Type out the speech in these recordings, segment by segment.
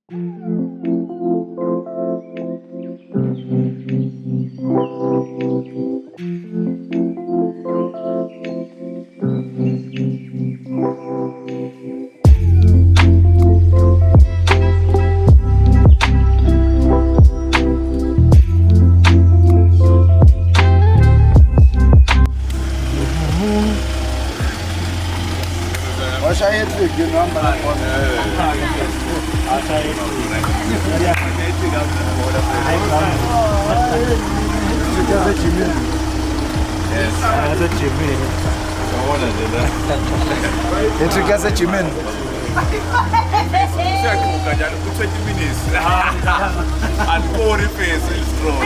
Washaya hat-trick yini uhamba nabhola. Hat-trick yasejimini. Hat-trick yasejimini. Uyaxoka njalo ku-20 minutes. Andikori face strong.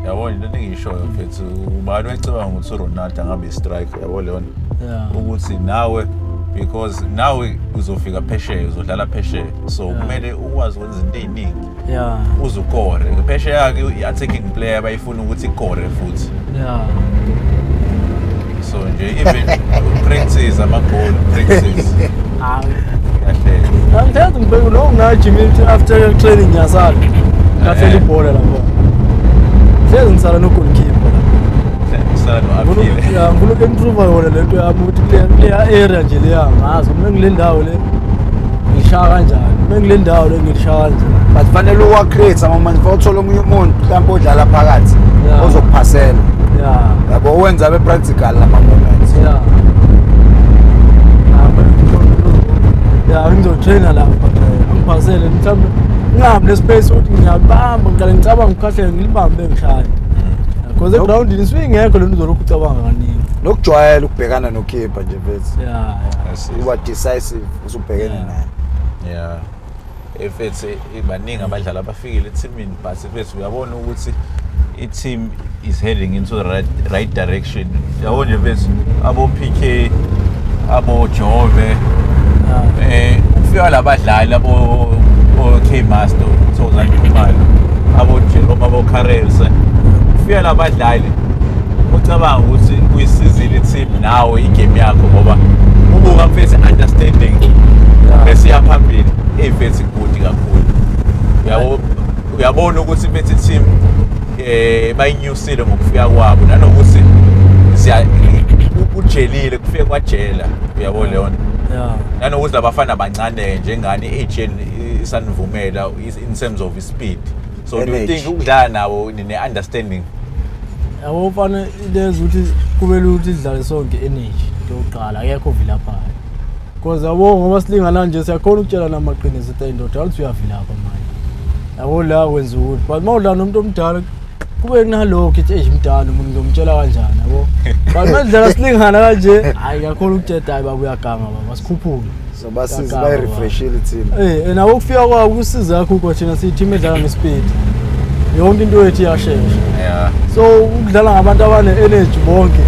Yabo into engiyishoyo mfethu, ubani wayecabanga ukuthi uRonaldo angabe i-striker, yabo leyo nto. Ukuthi nawe, because nawe uzofika phesheya, uzodlala phesheya, so kumele ukwazi ukwenza izinto ey'ningi uze ukore phesheya-ke. I-attacking player bayifuna ukuthi ikore futhi. So nje even practice amagoli, practice kahle. Angithandi ngibheke lo ngajimini after training, ngiyasala ngahlela ibhola lapho, hlezi ngisala no-goalkeeper lapho. Usala no-aphile. Ya, ngifuna uku-improve yona lento yami ukuthi kuleya area nje leya ngazi uma ngile ndawo le ngishaya kanjani, uma ngile ndawo le ngilishaya kanjani. But fanele uwa-create ama-moments, fanele uthole omunye umuntu mhlawumbe odlala phakathi ozokuphasela. Yabo, wenza abe practical lama moments. Ya, ngizotraina lapha, angiphasele mhlawumbe, ngingahambi nespace ukuthi ngiyabamba, ngiqale ngicabanga ngikhahlele, ngilibambe, ngishaye, because egrawundini isuke ingekho lento, uzolokhu ucabanga kaningi. Nokujwayela ukubhekana nokhipha nje mfethu. Ya. Uba decisive usubhekene naye. Yeah, mfethu, baningi abadlali abafikile ethimini, but mfethu uyabona ukuthi i-team is heading into the right direction, yabo nje mfethu, abo PK, abo Jove, ukufika labadlali abo o K Master, Thokozani Khumalo, abo Jerome, abo Carels, kufika labadlali ucabanga ukuthi kuyisizile i-team nawe igame yakho, ngoba ubuka mfethu understanding bese iyaphambili ey'mfethu good kakhulu, uyabo. Uyabona ukuthi mfethu i-team bayinyusile ngokufika kwabo, nanokuthi siya ujelile, kufike kwajela, uyabo leyo nto. Nanokuthi labafana bancane njengani, age isanivumela in terms of speed, so do you Energy. think ukudlala nabo ne-understanding? Yabo mfana, lezi ukuthi kube lula ukuthi sidlale sonke, energy into yokuqala, akekho ovilaphayo, because yabo ngoba silingana nje siyakhona ukutshela namaqiniso ukuthi indoda awuthi uyavilapha manje, yabo la wenza ukuthi, but uma udlala nomuntu omdala kube kunalokho ithi eyi mdala umuntu ngizomtshela kanjani, yabo, but uma sidlala silingana kanje, hhayi ngiyakhona ukutshela, hayi baba uyaganga baba, sikhuphuke. So basize Uyaganga, bayi-refreshile i-team. Nabo ukufika kwabo kusiza kakhulu ngoba thina siyi-team edlala ngespeed, yonke into yethu iyashesha. So ukudlala ngabantu abane-energy bonke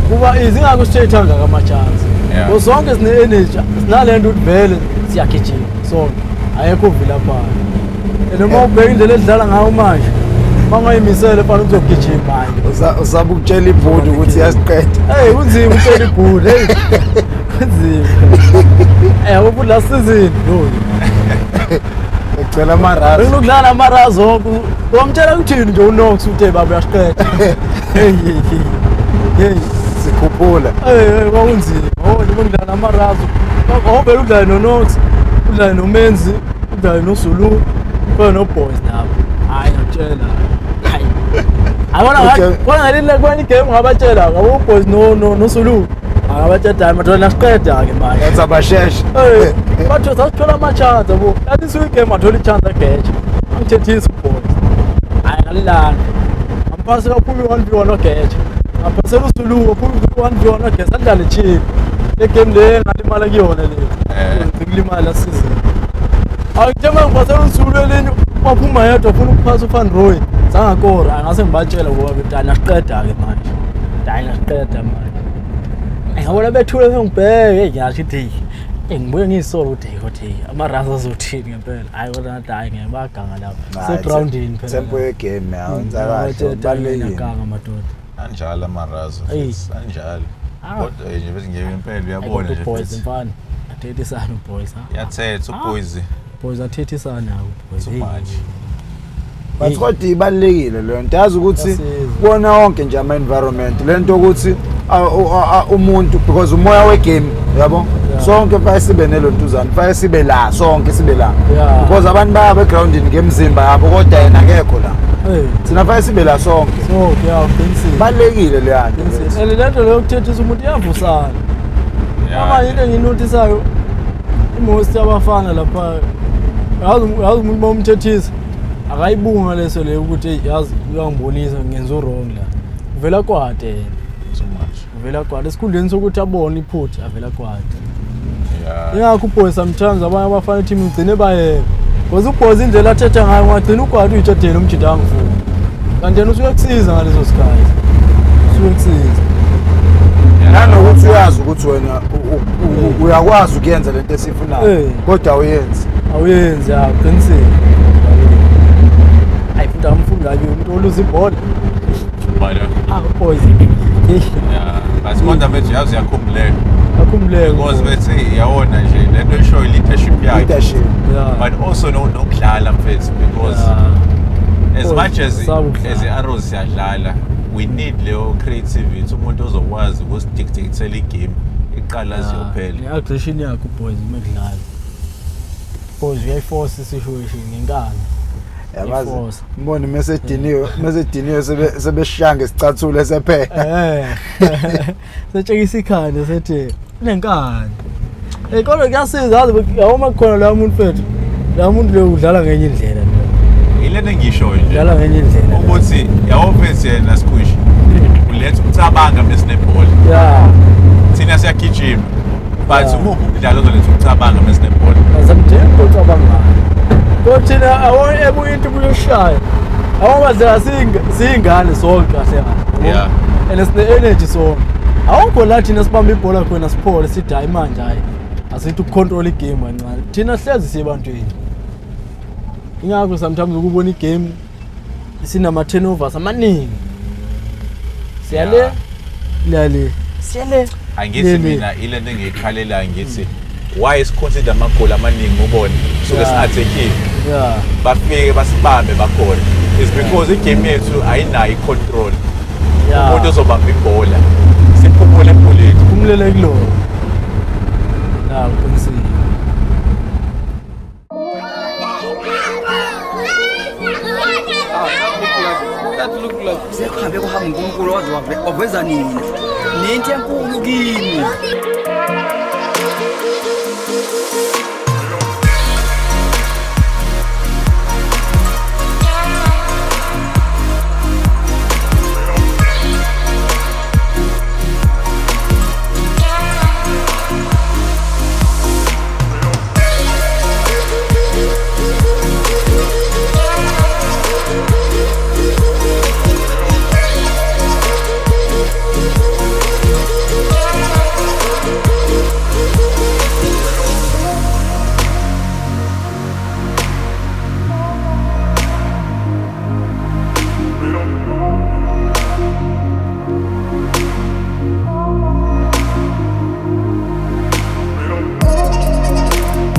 kuba easy, ingakho sithetha kangaka ama-chance. So sonke sine-energy, sinale nto ukuthi vele siyagijima sonke, ayekho ovilaphayo, and uma ubheka indlela edlala ngayo manje, uma ungayimisele fana uzogijima, hhayi. Usaba ukutshela ibhodi ukuthi iyasiqeda. Hey, kunzima ukutshela ibhodi, hey, kunzima. Yabo futhi last season no Egcwele amarazi. Bengilokudlala amarazi wonke, wamtshela ukuthini nje uNox uthe baba uyasiqeda, hey hey hey hey. Sikhuphula. Hey hey, kwakunzima. Oh, nje ngidlala amarazi. Awubheka udlale noNox, udlale noMenzi, udlale noZulu, khona noBoys nabo. Hayi ngiyakutshela. Hayi. Abona kona ngalile kwenye igame ngabatshela ngabo uBoys no noZulu. Akabatshela hayi madoda nasiqeda ke manje. Yenza abasheshe. Hey, bathi sasithola ama-chance yabo. Yathi suke igame athola i-chance ageja. Angithethisi uBoys. Hayi ngalilana. Amphasi kaphuma i-1v1 ogeja. Ngaphasela uSulu waphuma i-1v1 ogeja. Sadlala ichip. Le game le ngalimala kuyona le. Ngikulimala season. Angithe uma ngiphasela uSulu elinye waphuma yedwa ufuna ukuphasa uVan Rooy. Sangakora angase ngibatshela ngoba bethi nasiqeda-ke manje. Hayi nasiqeda manje. Ngabona bethule sengibheke, hey ngiyasho ithi hey. Eh ngibuye ngiyisolo ukuthi hey kodwa hey amarasa azothini ngempela. Hayi kodwa ngathi hayi ngeke baganga lapha. Segroundini phela. Tempo yegame ya wenza kahle. Kubalulekile. Ganga madoda. Anjalo amarazo. Eyi. Anjalo. Ah. Kodwa nje bese ngeke impela uyabona nje. Boys futhi. mfana. Athethisana boys ha. Yathetha uboys Boys athethisana boys. too much. But kodwa ibalulekile leyo nto yazi ukuthi Iyasiza. kuwona wonke nje ama-environment le nto ukuthi umuntu because umoya wegame yabo Yeah. sonke fanele sibe nelontuzane fanele sibe la sonke sibe la Yeah. because abantu bayaba egroundini ngemizimba yabo kodwa yena akekho la Hey. thina fanele sibe la sonke So, yeah, uqinisile. ibalulekile leya nto Uqinisile. And le nto leyo yokuthethisa umuntu iyavusana. Manje into engiyinothisayo imost yabafana lapha yazi umuntu uma umthethisa akayibunga leso leyo ukuthi hey yazi uyangibonisa ngenza wrong la. Uvela kwade yena. Too much. Uvela kwade esikhundleni sokuthi abone iphutha avela kwade. Yeah. Ingakho uboy sometimes abanye abafana team ugcine bayeka. Because uboy indlela athetha ngayo ungagcina ukwade uyitshedele umjida angifuni. Kanti yena usuke kusiza ngaleso sikhathi. Usuke kusiza. Nanokuthi uyazi ukuthi wena uyakwazi ukuyenza lento esifunayo kodwa awuyenzi. Awuyenzi ya uqinisile. Hayi futhi amfundi kabi umuntu oluza ibhola. Balo. Ah boys. Yeah. But kodwa manje yazi uyakhumbuleka. Akhumbuleka. Because bethi yawona nje lento eshoyo leadership yakhe. Leadership. Yeah. But also no nokudlala mfethu because Yeah. as much as Saba ukudlala. as i-Arrows siyadlala we need leyo creativity umuntu ozokwazi ukusidictatela igame iqala ziyophela. Ne-aggression yakhe boys uma kudlala. Boys uyayiforce isituation ngenkani. Yabazi Iforce. mbone mesediniwe sebeshaya ngesicathulo esephela. Eh. Setshekisa ikhanda sethi unenkani. Eh kodwa kuyasiza yazi yabo makukhona la muntu mfethu. La muntu lo udlala ngenye indlela lo. Yilento engishoyo nje. Udlala ngenye indlela. Ukuthi yabo mfethu yena Squish uletha ukucabanga mesinebhola. Yeah. Thina siyagijima. But Yeah. umuphi umdlalo ozoletha ukucabanga mesinebhola? Asamdingi ucabangayo. Kodwa thina awon ebuya into ubuyoshaya. Awabadlala siyingane sonke kahle kahle. Yeah. And sine energy sonke. Awukho la thina sibamba ibhola khona siphole sithi hayi manje hayi. Asithi ukucontrol igame kancane. Thina hlezi siye ebantwini. Ingakho sometimes ukubona igame sinama turnovers amaningi. Siyale Yeah. lale. Siyale. Angithi Le, le. mina ilento engiyikhalelayo ngithi why siconsider amagoli amaningi ubone suke Yeah. si-attackile Yeah. bafike basibambe bakhona is because igame yethu ayinayo i-control. Yeah. Umuntu ozobamba ibhola siphumule ebholeni. Phumulele kulona. La uqinisile. Sekuhambe kuhamba uNkulunkulu waze waveza nina nento enkulu kimi.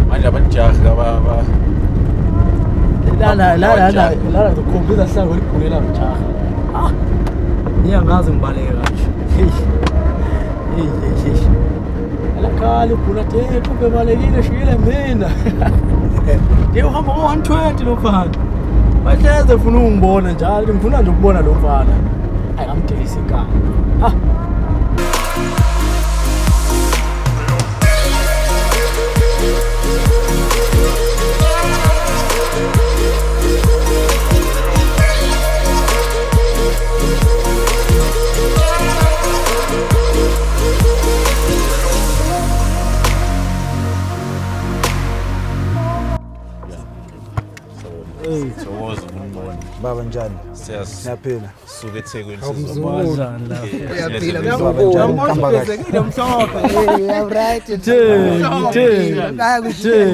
Manje abanijahi aba La la la la la ngikhombisa hlango oligulela ngijaha. Ah. Ngiyangazi ngibaleke kanje. Hey. Hey hey hey. Alakhala ibhula hey kube balekile shiyile mina. Nje uhamba ngo 120 lo mfana. Bahleze ufuna ungibona njalo ngifuna nje ukubona lo mfana. Ayi ngamdelisa inkani. Ah. Thokoza ukunibona. Baba njani? Siyas Siyaphila. Suke eThekwini. Kanjani la? Uyaphila. Hamba kahle. Ubhekile mhlophe. Yeah, right.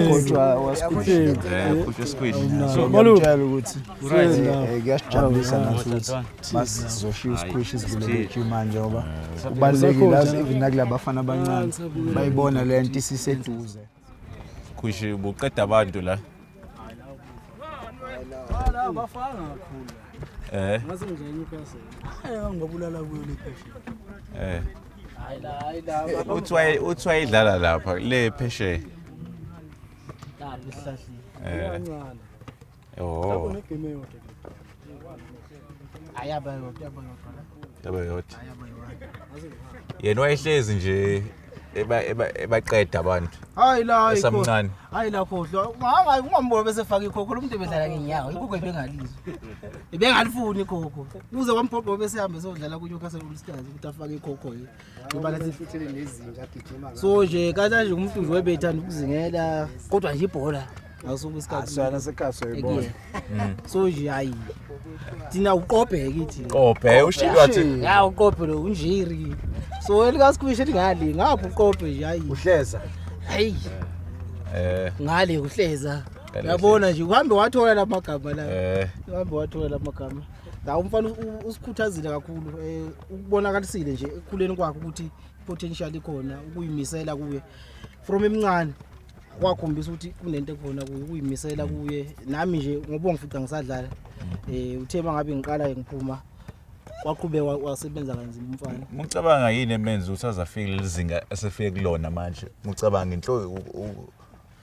Coach wa-Squish. Coach Squish. So Malume. ngiyakutshela ukuthi Right. kuyasijabulisa nathi ukuthi masizoshiya uSquish sivule le manje, ngoba kubalulekile yazi, even nakula bafana abancane bayibona le nto isiseduze. Squish, buqeda abantu la. La bafana kakhulu. Ngase nje eNewcastle. Hayi, ngibabulala kuyo le phesheya. Hayi la, hayi la. Uthi wayidlala lapha le phesheya. La lesihlahleni. Kancane. Oh. Negame eyodwa. Ayaba yodwa, yaba yodwa la. Yabo yodwa. Ayaba yodwa. Yena wayehlezi nje ebaqeda abantu. Hayi la, hayi. Esamncane. Hayi la, khohlwa. Hayi, ungambona bese faka ikhokho lo muntu ebedlala ngenyawo. Ikhokho ebengalizwa. Ebengalifuni ikhokho. Kuze kwamphoqo bese hambe sodlala ku Newcastle All Stars ukuthi afake ikhokho yini. Ngoba lathi futhi nezinja agijima. So nje kanje nje umuntu nje webethanda ukuzingela, kodwa nje ibhola asuke isikhathi. Asana sekhaya soyibona. Ekuyena. So nje hayi. Thina uqobheke kithi. Qophe ushilo wathi Ya, uqophe lo unjiri. So elikaSquish ngale ngapha uqophe nje hayi. Uhleza. Hayi, ngale uhleza. Ngale. Uyabona nje uhambe wathola lamagama la. Uhambe wathola lamagama. La umfana usikhuthazile kakhulu, ukubonakalisile nje ekukhuleni kwakhe ukuthi potential ikhona, ukuyimisela kuye from emncane kwakhombisa ukuthi kunento ekhona kuye, ukuyimisela kuye. Nami nje ngoba ngifica ngisadlala, uthe mangabe ngiqala ngiphuma kwaqhubeka wasebenza kanzima umfana. Mucabanga yini emenza ukuthi azafike leli zinga esefike kulona manje? Mucabanga inhlo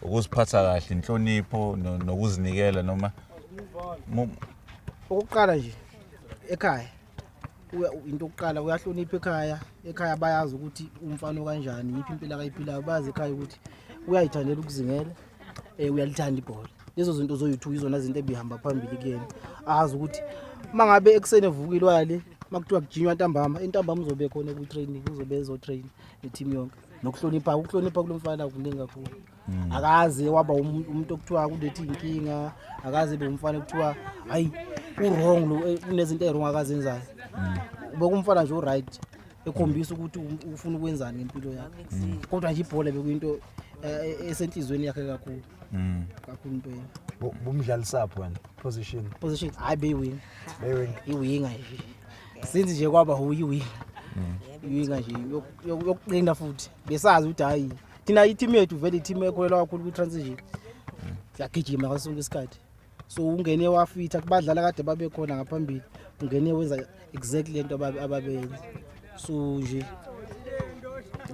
ukuziphatha kahle, inhlonipho nokuzinikela noma Okokuqala nje ekhaya, into yokuqala uyahlonipha ekhaya. Ekhaya bayazi ukuthi umfana kanjani, yiphi impilo akayiphilayo. Bayazi ekhaya ukuthi uyayithandela ukuzingela, uyalithanda ibhola. Lezo zinto zoyi-two izona zinto ebihamba phambili kuyena. Azi ukuthi mangabe ekuseni evukile wale, makuthiwa kujinywa ntambama, entambama uzobe khona ku-training, uzobe ezo-train ne-team yonke. Nokuhlonipha, ukuhlonipha kulo mfana kuningi kakhulu. Akaze waba umuntu okuthiwa kulethe iy'nkinga, akaze ebe umfana kuthiwa hayi u-wrong lo, kunezinto ey'wrong akazenzayo. Bekumfana nje o-right, ekhombisa ukuthi ufuna ukwenzani ngempilo yakhe. Kodwa nje ibhola bekuyinto esenhliziyweni yakhe kakhulu kakhulu impela. Bumdlalisaphi wena position? Position, hayi, beyiwinga. Beyiwinga. Iwinga nje since nje kwaba iwinga, iwinga nje yokuqina futhi. Besazi ukuthi hayi, thina i-team yethu vele i-team ekholelwa kakhulu kwi-transition, siyagijima ngaso sonke isikhathi. So ungene wafitha kubadlali kade babekhona ngaphambili, ungene wenza exactly lento ababeyenza. So nje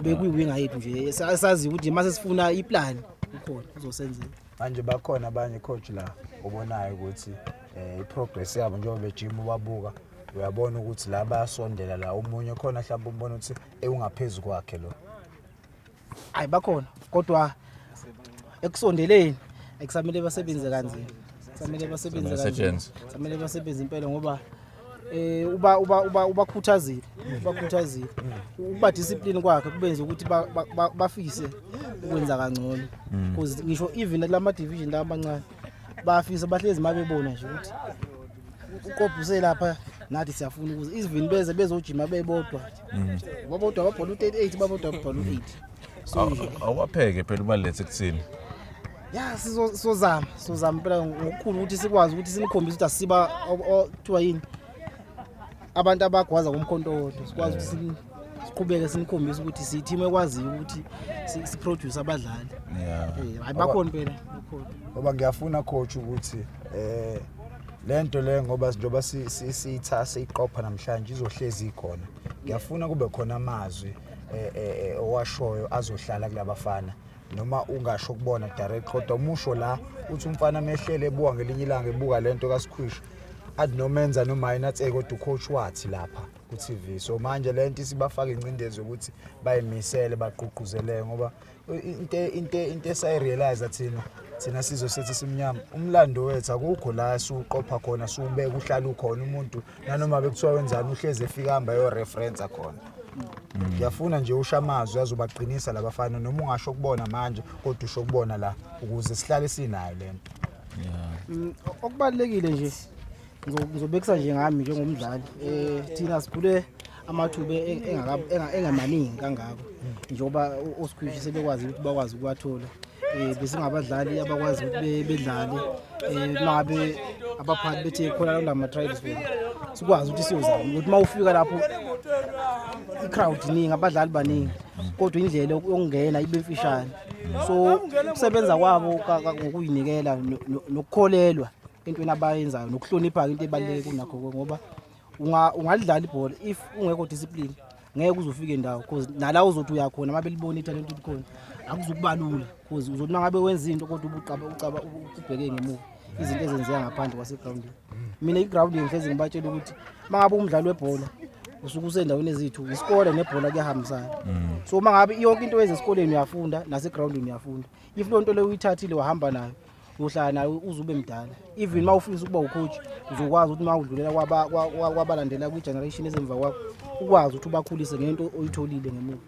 bekuyiwinga yethu nje, sazi ukuthi mase sifuna iplan ukhona uzosenzela. Manje bakhona abanye coach la obonayo ukuthi i-progress yabo njengoba bejima ubabuka, uyabona ukuthi la bayasondela la, omunye khona mhlawumbe umbona ukuthi ewungaphezulu kwakhe lo? Hayi, bakhona, kodwa ekusondeleni akusamele basebenze kanzima, kusamele basebenze kanzima. Kusamele. Kusamele basebenze impela, ngoba uba uba uba ubakhuthazile, ubakhuthazile, ukuba discipline kwakhe kubenza ukuthi bafise ukwenza kangcono, because ngisho even lama division la amancane bafisa, bahlezi mabebona nje ukuthi uqobhuse lapha, nathi siyafuna ukuze even beze bezojima bebodwa, babodwa babhola u38, babodwa babhola u8. So nje Awubapheke phela ubalethe kuthini. Ya, sizozama impela ngokukhulu ukuthi sikwazi ukuthi sinikhombise ukuthi asiba kuthiwa yini abantu abagwaza ngomkhonto wodwa. Sikwazi ukuthi siqhubeke sinikhombise ukuthi siyi-team ekwaziyo ukuthi siproduce abadlali. Hayi, bakhona impela, bakhona. Ngoba ngiyafuna coach ukuthi lento le, ngoba njengoba siyitha siyiqopha namhlanje, izohlezi ikhona. Ngiyafuna kube khona amazwi owashoyo azohlala kulabafana, noma ungasho kubona direct, kodwa umusho la uthi umfana mehlele ebuka ngelinye ilanga, ebuka lento kaSquish, athi noma enza noma yini athi, "Kodwa ucoach wathi lapha ku-TV." So manje lento isibafaka ingcindezi yokuthi bayimisele, bagqugquzeleke, ngoba into esayirealize thina sizwe sethi simnyama, umlando wethu akukho la siwuqopha khona, siwubeka uhlala ukhona. Umuntu nanoma bekuthiwa wenzani uhlezi efika hamba ayo-reference khona. Ngiyafuna nje usho amazwi azobaqinisa labafana, noma ungasho kubona manje, kodwa usho kubona la ukuze sihlale sinayo lento. Okubalulekile nje Ngizobekisa nje ngami njengomdlali, thina sikhule amathuba engamaningi kangako njengoba oSquish sebekwazi ukuthi bakwazi ukuwathola. Besingabadlali abakwazi ukuthi bedlale, mangabe abaphathi bethe khona kulama trials, sikwazi ukuthi siyozama ukuthi uma ufika lapho i-crowd iningi, abadlali baningi, kodwa indlela yokungena ibe mfishane. So ukusebenza kwabo ngokuyinikela nokukholelwa entweni abayenzayo nokuhlonipha into ebaluleke kunakho konke, ngoba ungalidlala ibhola, if ungekho discipline ngeke uze ufike ndawo, because nala uzothi uyakhona uma belibona ithalente likhona akuzukuba lula, because uzothi uma ngabe wenza into kodwa ubuqaba ucaba ubheke ngemuva izinto ezenzeka ngaphandle kwasegrawundini. Mina igrawundini ngihlezi ngibatshela ukuthi uma ngabe umdlalo webhola usuke usendaweni ezithu, isikole nebhola kuyahambisana. So uma ngabe yonke into oyenza esikoleni uyafunda, nasegrawundini uyafunda. If loo nto leyo uyithathile wahamba nayo, uyohlala nayo uze ube mdala. Even uma ufisa ukuba ucoach, uzokwazi ukuthi uma udlulela kwabalandela kwi-generation ezemva kwakho, ukwazi ukuthi ubakhulise ngento oyitholile ngemuva.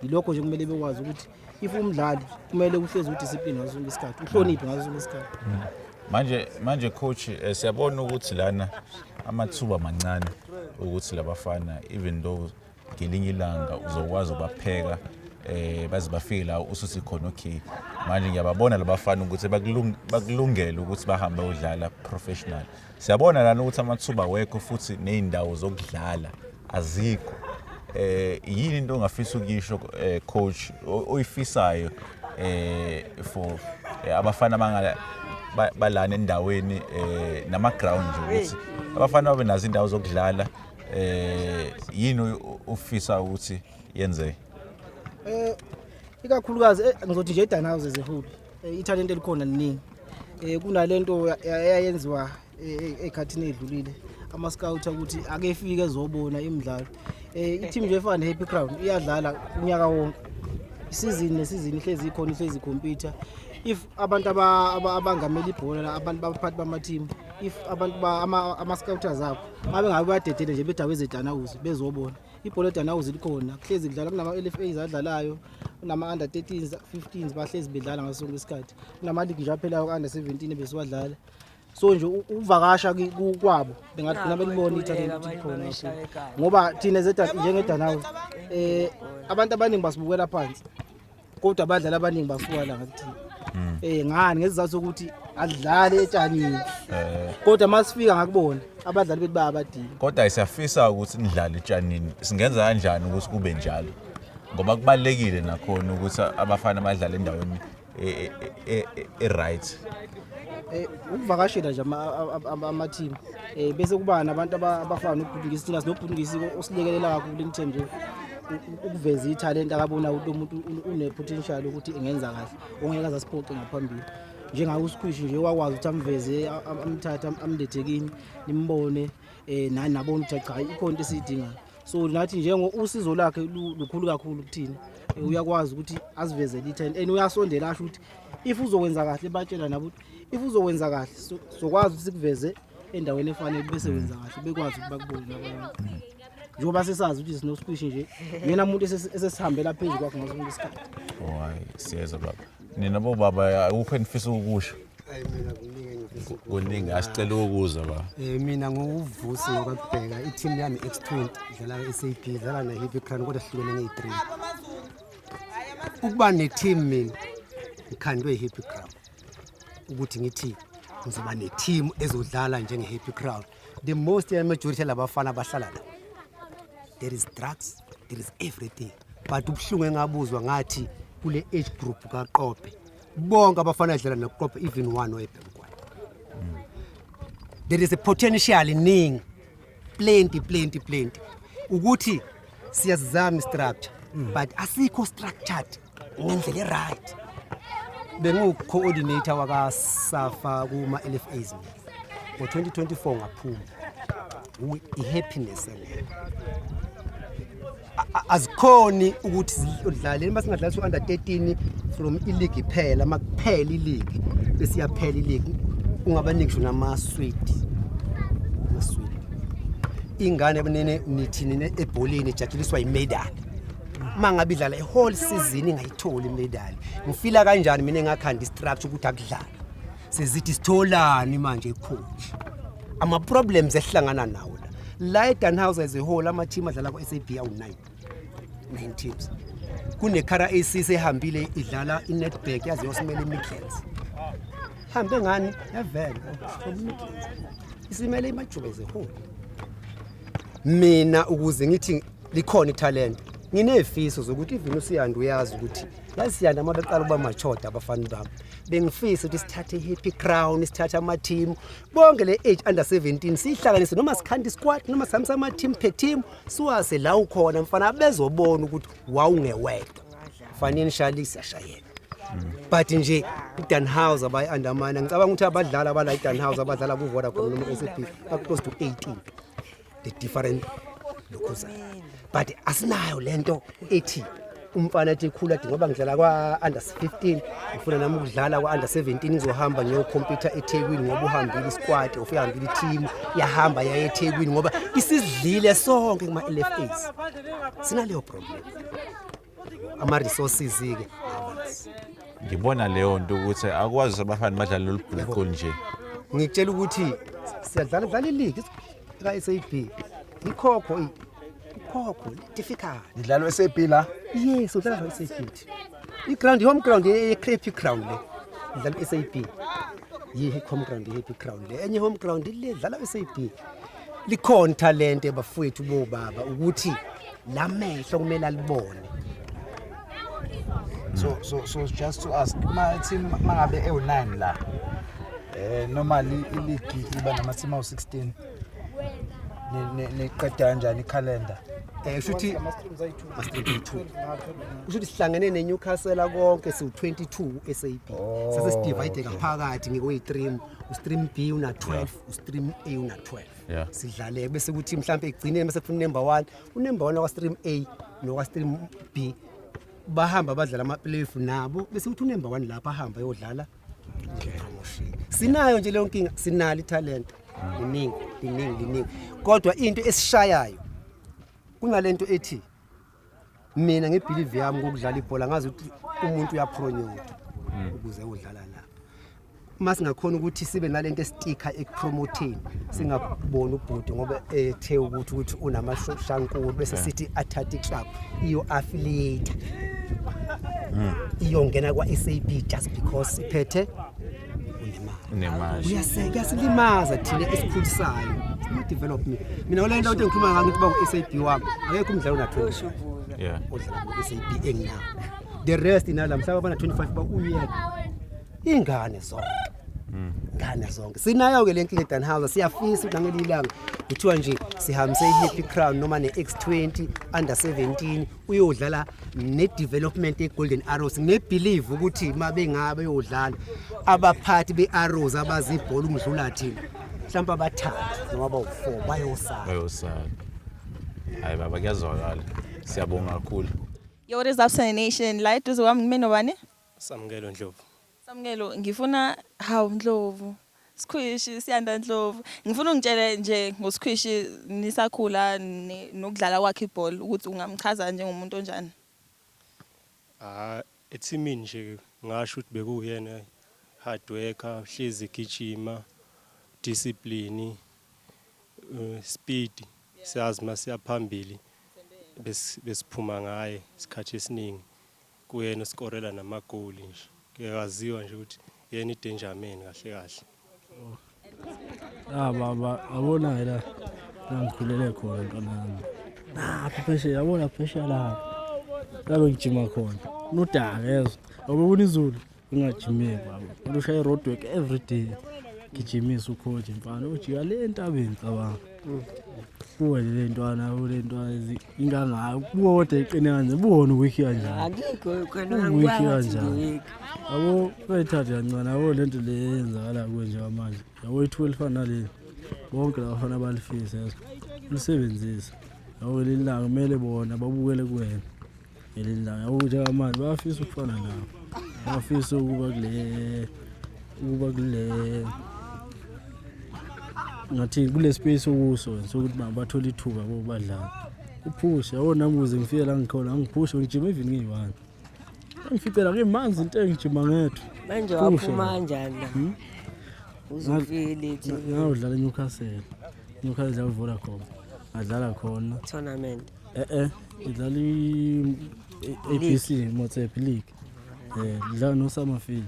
Yilokho nje kumele bekwazi ukuthi if umdlali kumele uhlezi udiscipline ngaso sonke isikhathi, uhloniphe ngaso sonke isikhathi. Manje coach, siyabona ukuthi lana amathuba mancane ukuthi labafana, even though ngelinye ilanga uzokwazi ukubapheka baze bafike la usuthi khona, okay, manje ngiyababona labafana ukuthi bakulungele ukuthi bahambe bayodlala professional. Siyabona lana ukuthi amathuba awekho futhi ney'ndawo zokudlala azikho. Yini into ongafisa ukuyisho, coach, oyifisayo for abafana abangala balana endaweni, nama ground nje, ukuthi abafana babe nazo indawo zokudlala? Yini ufisa ukuthi yenzeke? Ikakhulukazi ngizothi nje eDanhouse as a whole, ithalente elikhona liningi. Kunalento eyayenziwa ekhathini edlulile, ama-scout ukuthi ake efike ezobona imidlalo. I-team nje efana ne-Happy Crown iyadlala unyaka wonke, isizini nesizini ihlezi ikhona, ihlezi ikhompyutha. If abantu abangamela ibhola la, abantu baphathi bama-team, if abantu ama-scouters abo babe ngabe badedele nje bedawo ezeDanhouse bezobona ibhola eDanhouse likhona, kuhlezi kudlala, kunama-LFAs adlalayo, kunama-under 13s, 15s, bahlezi bedlala ngaso sonke isikhathi. Kunama-league nje aphelayo ka-under 17 besiwadlala. So nje ukuvakasha kwabo bengagcina belibona ithalente ukuthi likhona kakhulu, ngoba thina njengeDanhouse abantu abaningi basibukela phansi, kodwa abadlali abaningi basuka la ngakuthina. Ngani? Ngesizathu sokuthi adlale etshanini, kodwa masifika ngakubona abadlali bethu bayabadinga. Kodwa siyafisa ukuthi nidlale etshanini. Singenza kanjani ukuthi kube njalo? Ngoba kubalulekile nakhona ukuthi abafana badlale endaweni e-right. Ukuvakashela nje ama-team, bese kuba nabantu abafana noBhutungisi. Thina sinoBhutungisi osilekelela kakhulu in terms of ukuveza ithalente akabona ukuthi lo muntu une-potential ukuthi engenza kahle, ongeke aze asiphoxe ngaphambili, njengawo uSquish nje wakwazi ukuthi amveze, amthathe, amlethe kini nimbone, nani nabona ukuthi cha, ikhona into esiyidingayo. So nathi njengo usizo lakhe lukhulu kakhulu kuthina. Uyakwazi ukuthi asivezele ithalente and uyasondela asho ukuthi if uzokwenza kahle, batshela nabo ukuthi if uzokwenza kahle sokwazi ukuthi sikuveze endaweni efanele, bese wenza kahle, bekwazi ukuthi bakubone nabantu, njengoba sesazi ukuthi sinoSquish nje, yena muntu esesihambela phezu kwakhe ngaso sonke isikhathi. Oh hayi, siyeza baba. Nina bobaba, akukho enifisa ukukusho? Hayi, mina kuningi engifisa ukukusho. Kuningi, asicela ukuza baba. Mina nguVusi ngokubheka i-team yami X20 idlala SAB, idlala na Happy Crown, kodwa sihlukene ngeyi-3. Ukuba ne-team mina ngikhandwe i-Happy Crown ukuthi ngithi ngizoba ne-team ezodlala njenge-Happy Crown. The most majority labafana bahlala la, there is drugs, there is everything, but ubuhlungu engabuzwa ngathi kule age group kaQope, bonke abafana dlala noQope, even one oyebhemgwane. There is a potential iningi, plenty, plenty, plenty, ukuthi siyazama structure, but asikho structured ngendlela e-right. Bengiwu-coordinator wakaSAFA kuma-LFAs mina ngo-2024, ngaphuma. I-happiness engekho. Azikhoni ukuthi udlale uma singadlala under 13 from ileague iphela, makuphela ileague bese iyaphela ileague, ungabaningi ngisho namaswidi, amaswidi ingane nene nithi nine ebholeni ijatshuliswa imedal. Uma ngabe idlala i-whole season ingayitholi imedal, ngifila kanjani mina engakhanda i-structure ukuthi akudlala? Sezithi sitholani manje, coach? Ama-problems esihlangana nawo la la eDanhouse as a whole, ama-team adlala ku-SAB awu-9, 9 teams. Kunekhara AC sehambile idlala i-Nedbank, yaze yosimela i-Midlands. Hambe ngani yavela from Midlands, isimele iMajuba as a whole. Mina ukuze ngithi likhona ithalente, nginezifiso zokuthi even uSiyanda uyazi ukuthi yazi Siyanda, uma beqala ukuba machoda abafana bami, bengifisa ukuthi sithathe i-Happy Crown, sithathe ama-team bonke le age under 17, siyihlanganise, noma sikhanda isquad, noma sihambise ama-team per team, siwase la ukhona mfana, bezobona ukuthi wawungewedwa financially siyashayeka. But nje iDanhouse abayi-undermine, ngicabanga ukuthi abadlali abala iDanhouse abadlala ku-Vodacom noma ku-SAB ba-close to 18, the different lokhuzana, but asinayo lento ethi umfana ethi khula athi ngoba ngidlala kwa-under 15, ngifuna nami ukudlala kwa-under 17, ngizohamba ngiyokhompyutha eThekwini ngoba uhambile isquad, ufike hambile i-team, yahamba yaye eThekwini ngoba isizidlile sonke kuma-LFAs. Sinaleyo problem, ama-resources-ke abazi. Ngibona leyo nto ukuthi akwazi abafana badlale lolu bhuqo nje. Ngikutshela ukuthi siyadlala, dlala iligi ka-SAB, ikhokho ikhokho difficult. Idlalwa SAB la? Yes, udlala ka-SAB, i-ground, i-home ground ye-Happy Crown le idlala i-SAB, yi-home ground ye-Happy Crown le, enye home ground le dlala i-SAB. Likhona talente bafowethu bobaba, ukuthi la mehlo kumele alibone. So just to ask, ma team mangabe ewu9 la, normally iligi iba nama team awu16, niqeda kanjani ikhalenda? Kusho ukuthi ama-streams ayi-2, kusho ukuthi sihlangene ne-Newcastle konke siwu-22 SAB. Sase sidivide ngaphakathi ngikuyi-stream, ustream B una-12, ustream A una-12. Sidlale bese kuthi mhlampe ekugcineni bese kufuna unumber 1, unumber 1 wakwa-stream A nokwa-stream B bahamba badlala ama-playoff nabo, bese kuthi unumber 1 lapha ahamba ayodlala promotion. Sinayo nje leyo nkinga, sinalo italent liningi, liningi, liningi, kodwa into esishayayo kunalento ethi mina ngebelieve yami ngokudlala ibhola, ngazi ukuthi umuntu uyapromota ukuze udlala la. Uma singakhona ukuthi sibe nalento estika ekupromoteni, singaboni ubhuti ngoba ethe ukuthi unamashankulu, bese sithi athathe club iyo affiliate, iyongena kwa-SAB just because iphethe unemali. Unemali. Kuyasilimaza thina esikhulisayo development. Mina le nto engikhuluma ngayo ngithi ba ku-SAB wami akekho umdlalo una-20 odlala ku-SAB enginawo, the rest inala mhlawumbe abana 25 ba uyeka ingane zonke, ingane zonke. Sinayo-ke le nkinga eDanhouse, siyafisa ukuthi nangelinye ilanga kuthiwa nje sihambise i-Happy Crown noma ne-X20 under 17 uyodlala ne-development ye-Golden Arrows. Nginebelieve ukuthi uma bengabe beyodlala, abaphathi be-Arrows abazi ibhola umdlula thina, mhlawumbe abathathu noma abawu-4 bayosala. Bayosala. Hayi baba, kuyazwakala, siyabonga kakhulu. Yo, what is up, Sunny Nation? La eduze kwami ngime nobani? Samukelo Ndlovu. Samukelo, ngifuna, hawu Ndlovu. Skhwishi, Siyanda Ndlovu. Ngifuna ungitshele nje ngoSkhwishi nisakhula nokudlala kwakhe ibhola, ukuthi ungamchaza njengomuntu onjani. Ah, ethimini nje ngasho ukuthi bekuyena hard worker, hlezi gijima, discipline, speed, siyazi masiya phambili besiphuma ngaye isikhathi esiningi, kuyena oskorela namagoli nje. Kuyaziwa nje ukuthi yena i-danger man kahle kahle. Ah baba, yabona la la ngikhulele khona ntwana yami. Napha phesheya, yabona phesheya lapha. La bengijima khona. Nodaka yezwa. Awubona izulu ungajimeki baba. Ushaya road work every day. Gijimisa ucoach mfana, ujika le entabeni, cabanga. Kuwe le ntwana, le ntwana ingangayo. Kuwe kodwa iqine kanje, buwona uweak kanjani. Akekho khona. Uweak kanjani. Yabo bayithatha kancane, yabo lento le eyenzakala kuwe njengamanje. Yabo ithuba elifana naleli. Bonke laba bafana balifisa yazi. Ulisebenzise. Yabo leli langa kumele bona babukele kuwena. Ngelinye ilanga yabo njengamanje bayafisa ukufana nawe. Bayafisa ukuba kule ngathi kule space okuso wena sokuthi bathole ithuba bo badlala. Uphushe, yabo nami ukuze ngifike la ngikhona angiphushe, ngijima even ngiyi-one. Ngificela ngimanzi into engijima ngedwa. Manje Phushe. waphuma kanjani la? Uzofike late. Ngayodlala eNewcastle. Newcastle dlala Vodacom. Ngadlala khona. Tournament. Eh idlala i-ABC Motsepe League. Dlala no Summerfield.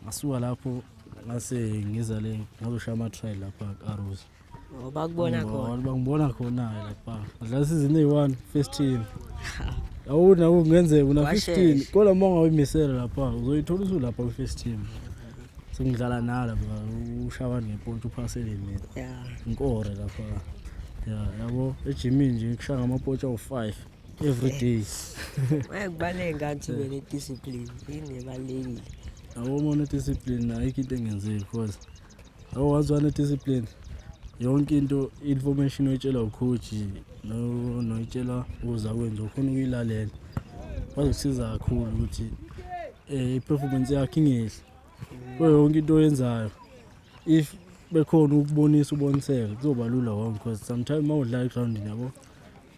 Ngasuka lapho ngase ngiza le ngazoshaya ama-trial lapha ku-Arrows. Oh, bakubona khona. Bangibona khona lapha. Ngadlala season eyi-1 first team. Awuna kungenzeka una 15 kodwa uma ungayimisela lapha uzoyithola usulapha kwi-first team. Sengidlala nala lapha ushaya ngepontsho uphasele mina. Yeah. Ngikore lapha. Yeah, yabo ejimini nje ngikushaya ngamapotsha awu-5 every day. Kubaluleke ngathi ube ne-discipline, yini ebalulekile. Yabo uma une-discipline ayikho into engenzeki because yabo once wane-discipline yonke into information oyitshelwa ucoach noyitshelwa uza kwenza ukhona ukuyilalela. Bazokusiza kakhulu ukuthi i-performance yakho ingehli kuyo yonke into oyenzayo. If bekhona ukubonisa uboniseke kuzoba lula wonke because sometimes uma udlala egrawundini yabo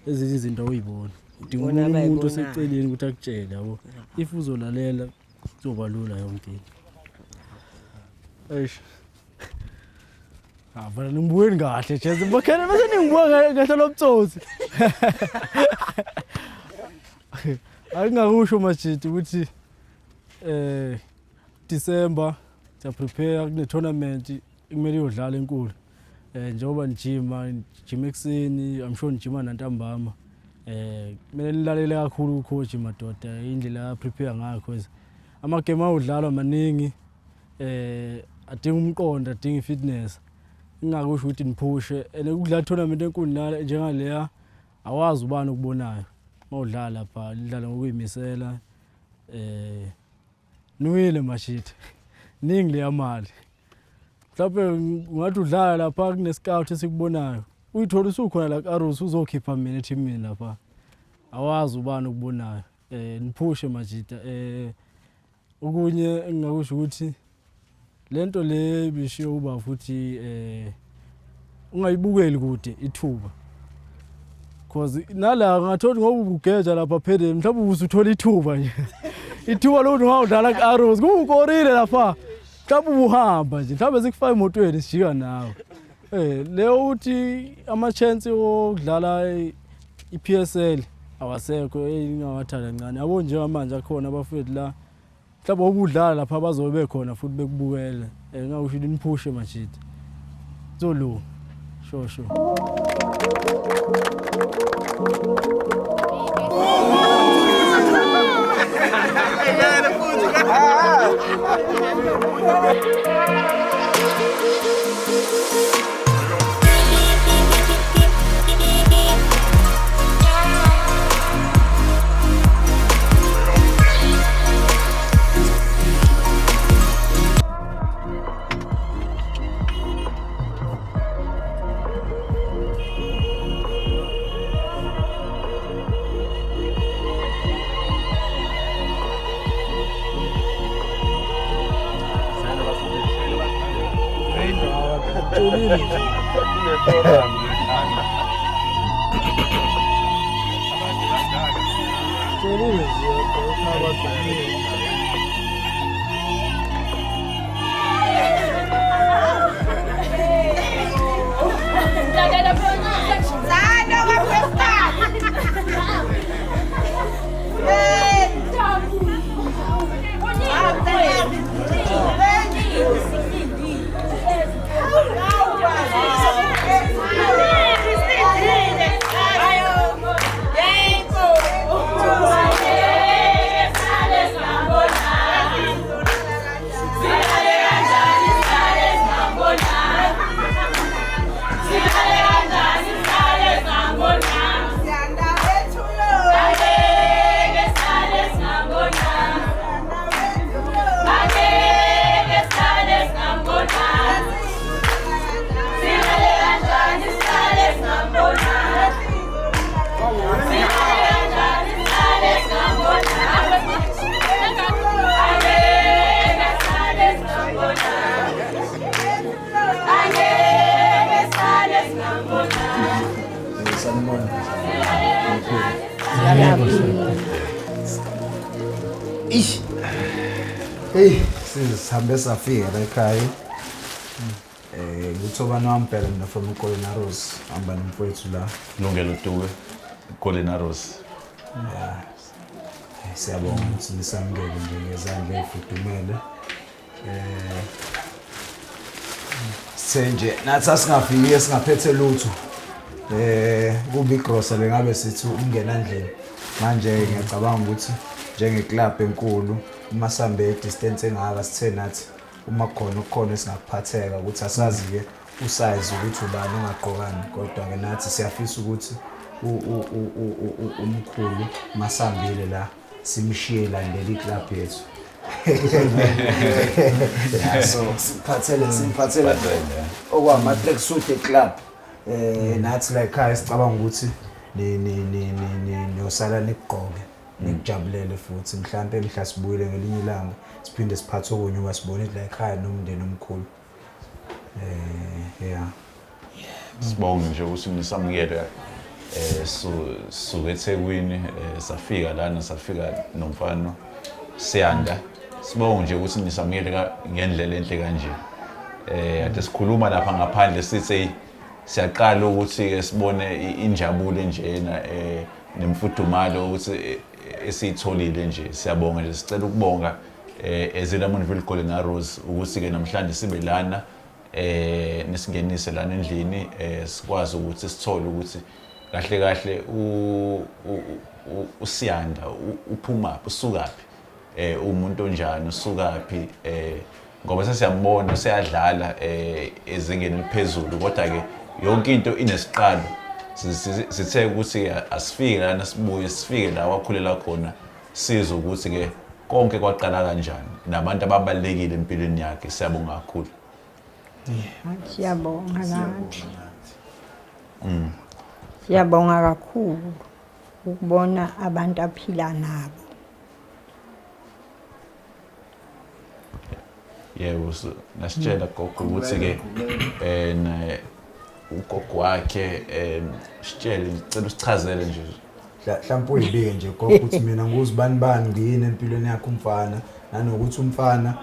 ezinye izinto awuyiboni, udinga Ubona omunye umuntu abayibonayo. oseceleni ukuthi akutshele yabo. If uzolalela kuzoba lula yonke into. Eish. Ah, vele ningibukeni kahle Jezi. Bakhele bese ningibuka kahle lobutsotsi. Akungakusho majidi ukuthi December siya prepare kune tournament kumele iyodlala enkulu. Njengoba nijima nijima ekuseni, I'm sure nijima nantambama. Kumele nilalele kakhulu ucoach madoda indlela a prepare ngayo because ama game awudlalwa maningi adinga umqondo, adinga ifitness. Ingakusho ukuthi niphushe and ukudlala tournament enkulu nala njengaleya awazi ubani okubonayo. Mawudlala lapha lidlala ngokuyimisela niwile mashitha. Ningi leya mali. Mhlawumbe ungathi udlala lapha kune scout esikubonayo. Uyithola usukhona la ku-Arrows uzokhipha mina ethimini lapha. Awazi ubani okubonayo. Niphushe majita. Okunye engingakusho ukuthi lento le bishiyo uba futhi ungayibukeli kude ithuba. Cause nala ngathola ngoba ubugeja lapha phele mhlawumbe usuthola ithuba nje. Ithuba lokuthi ungawudlala ku-Arrows kuwukorile lapha. Mhlawumbe ubuhamba nje mhlawumbe sikufaka emotweni sijika nawe. Leyo uthi ama chance okudlala i-PSL awasekho engingawathanda kancane. Yabo njengamanje akhona abafethu la mhlawumbe obudlala lapha bazobe bekhona futhi bekubukele. Ngakusho ukuthi niphushe majita. Zolunga. Sure sure. Sanibona. Ish. Hey, sihambe safika la ekhaya. Ngithobani wami phela mina from uGolden Arrows, hamba nomfowethu la. Lungelo Dube, Golden Arrows. Yeah. Siyabonga ukuthi nisamukele nje ngezandla ey'fudumele. Sithe nje nathi asingafiki singaphethe lutho. Kuba igrosa lengabe sithi umngena ndlini. Manje ngiyacabanga ukuthi njengeclub enkulu uma sihambe distance engaka sithe nathi uma kukhona okukhona esingakuphatheka ukuthi asazi-ke usize ukuthi ubani ongagqokani, kodwa-ke nathi siyafisa ukuthi umkhulu masambile la simshiye landela iclub yethu. Yeah, so simphathele okwama-tracksuit eclub. Nathi la ekhaya sicabanga ukuthi niyosala nikugqoke nikujabulele futhi mhlampe mhla sibuyile ngelinye ilanga siphinde siphathe okunye ngoba sibone la ekhaya nomndeni omkhulu. Yeah. Sibonge nje ukuthi nisamukele suke eThekwini, safika lana, safika nomfana Siyanda. Sibonge nje ukuthi nisamukele ngendlela enhle kanje. Ade sikhuluma lapha ngaphandle sithi siyaqala ukuthi sibone injabulo njena nemfudumalo ukuthi esiyitholile nje. Siyabonga nje, sicela ukubonga eZilamontville Golden Arrows ukuthi ke namhlanje sibe lana, nisingenise lana endlini, sikwazi ukuthi sithole ukuthi kahle kahle uSiyanda uphumaphi, usukaphi, umuntu onjani, usukaphi, ngoba sesiyambona useyadlala ezingeni eliphezulu, kodwa ke yonke into inesiqalo. Sithe ukuthi asifike lana, sibuye sifike la wakhulela khona, sizwe ukuthi ke konke kwaqala kanjani nabantu ababalekile empilweni yakhe. Siyabonga kakhulu. Siyabonga nathi. Siyabonga kakhulu ukubona abantu aphila nabo. Yebo, nasitshela gogo ukuthi ke ugogo wakhe, sitshele, ngicela usichazele nje. Mhlawumbe uyibike nje gogo ukuthi mina nguzibani bani, ngiyini empilweni yakhe umfana, nanokuthi umfana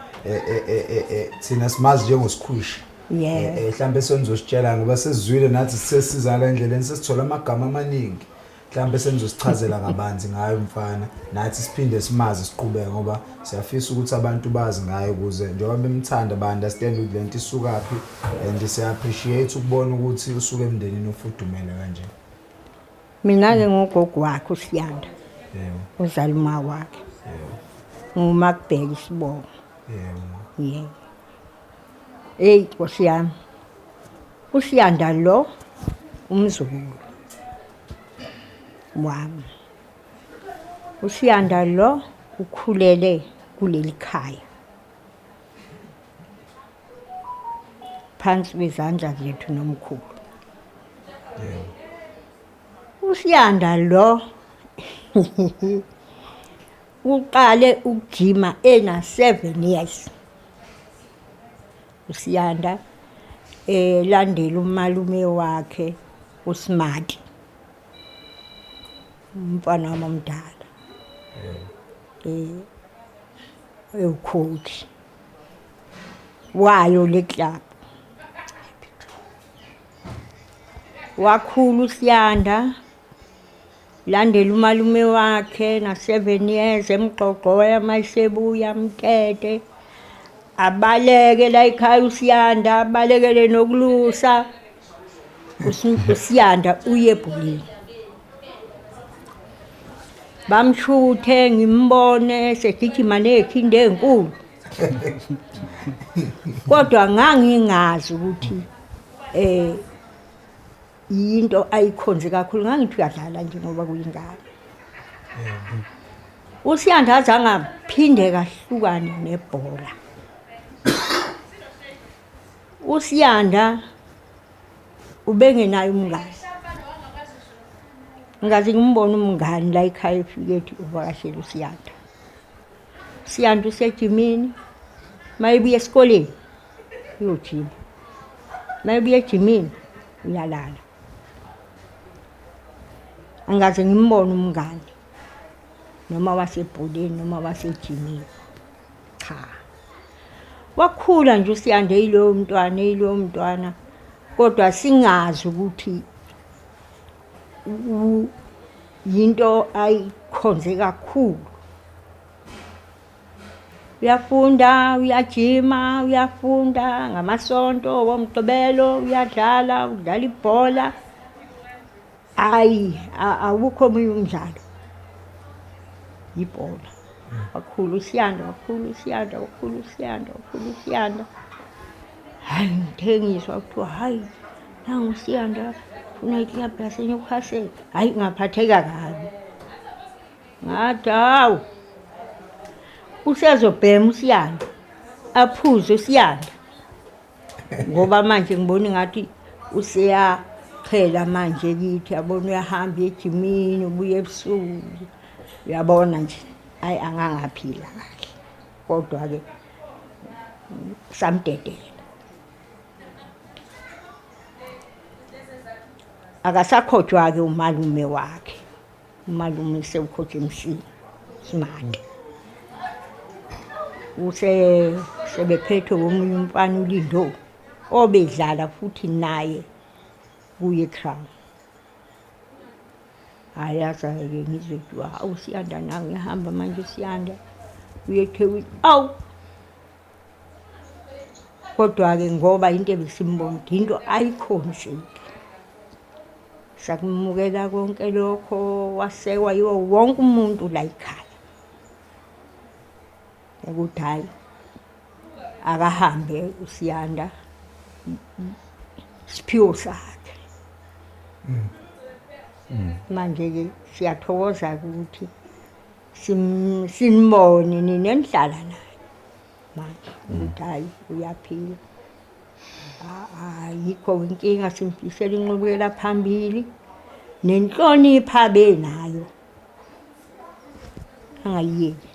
thina simazi njengosikhwishi. Mhlawumbe senizositshela ngoba sesizwile nathi sesizala endleleni, sesithola amagama amaningi. Mhlawumbe senizosichazela kabanzi ngayo umfana, nathi siphinde simazi siqhubeke ngoba siyafisa ukuthi abantu bazi ngaye ukuze njengoba bemthanda ba-understand ukuthi lento isukaphi, and siya-appreciate ukubona ukuthi usuke emndenini ofudumele kanje. Mina-ke ngugogo wakhe uSiyanda. Yebo. Uzala uma wakhe. Yebo. Ngumakubheka isibongo. Yebo. Yebo. Hey Nkosi yami. uSiyanda lo umzukulu wami. uSiyanda lo ukhulele kuleli khaya. Phansi kwezandla zethu nomkhulu. Yebo. uSiyanda lo uqale ukujima ena 7 years. uSiyanda landela umalume wakhe uSmart, umfana wami omdala. Ewucoach wayo le club. Wakhula uSiyanda, landela umalume wakhe na 7 years, emgqogqoya mayisebuya mtete, abaleke la ekhaya uSiyanda, abalekele nokulusa. uSiyanda uye ebholeni, bamshuthe ngimbone segijima nekhindi enkulu, kodwa ngangingazi ukuthi yinto ayikhonze kakhulu. Ngangithi uyadlala nje ngoba kuyingane. uSiyanda azange aphinde kahlukane nebhola. uSiyanda ubengenayo umngani. Ngaze ngimbone umngani la ekhaya efike ethi uvakashela uSiyanda. Siyanda usejimini, mayebuya esikoleni uyojima, mayebuya ejimini uyalala. Angaze ngimbone umngani noma wasebholeni noma wasejimini, cha. Wakhula nje uSiyanda eyilowo mntwana, eyilowo mntwana, kodwa singazi ukuthi yinto ayikhonze kakhulu. Uyafunda, uyajima, uyafunda ngamasonto, woMgqibelo uyadlala, udlala ibhola. Hhayi, awukho omunye umdlalo, ibhola. Wakhula uSiyanda, wakhula uSiyanda, wakhula uSiyanda, wakhula uSiyanda. Hhayi, ngithe ngizwa kuthiwa hhayi, nangu uSiyanda ufuna iklabhu yaseNewcastle. Hhayi, ngaphatheka kabi. Ngathi hawu, usezobhema uSiyanda, aphuze uSiyanda. Ngoba manje ngibona ngathi useyaqhela manje kithi, yabona uyahamba ejimini, ubuya ebusuku. Uyabona nje, hhayi angangaphila kahle. Kodwa-ke samdedela. Akasakhojwa-ke umalume wakhe. Umalume sewukhokha emsini smart. Use sebephethwe omunye umfana uLindo obedlala futhi naye kuye Crown. Hhayi azaye-ke ngizwe kuthiwa hawu Siyanda nawe uyahamba manje Siyanda uye eThekwini. Awu! Kodwa-ke ngoba into ebesimbona ukuthi into ayikhonzile. Sakumukela konke lokho wasekwa yiwo wonke umuntu la ekhaya. Ukuthi hhayi akahambe uSiyanda isiphiwo sakhe. Manje-ke siyathokoza-ke ukuthi sinibone nina enihlala naye manje ukuthi hhayi uyaphila. Ayikho inkinga simfisela inqubekela phambili nenhlonipho abenayo angayiyeki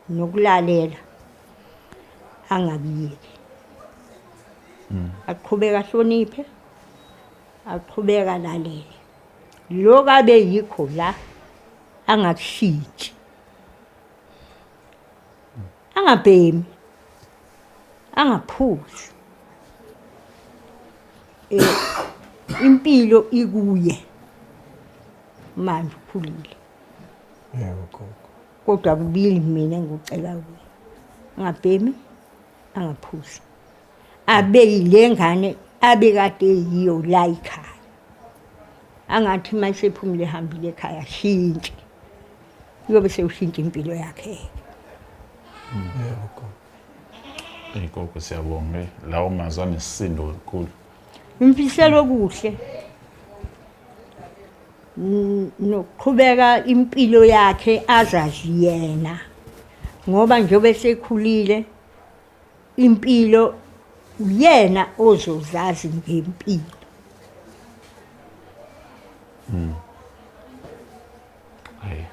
nokulalela angakuyeki. Aqhubeke ahloniphe, aqhubeke alalele. Lokhu abe yikho la angakushintshi. Angabhemi, angaphuzi. Impilo ikuye manje ukhulile. Yebo gogo. Kodwa kubili mina engikucela kuye. Angabhemi, angaphuzi. Abe yile ngane abekade eyiyo la ekhaya. Angathi uma esephumile ehambile ekhaya ashintshe. Uyobe sewushintsha impilo yakhe. Yebo gogo. Eyi gogo siyabonga lawo mazwi anesisindo kakhulu. Ngimfisela okuhle. Nokuqhubeka impilo yakhe azazi yena. Ngoba njengoba esekhulile impilo uyena ozozazi ngempilo. Hayi.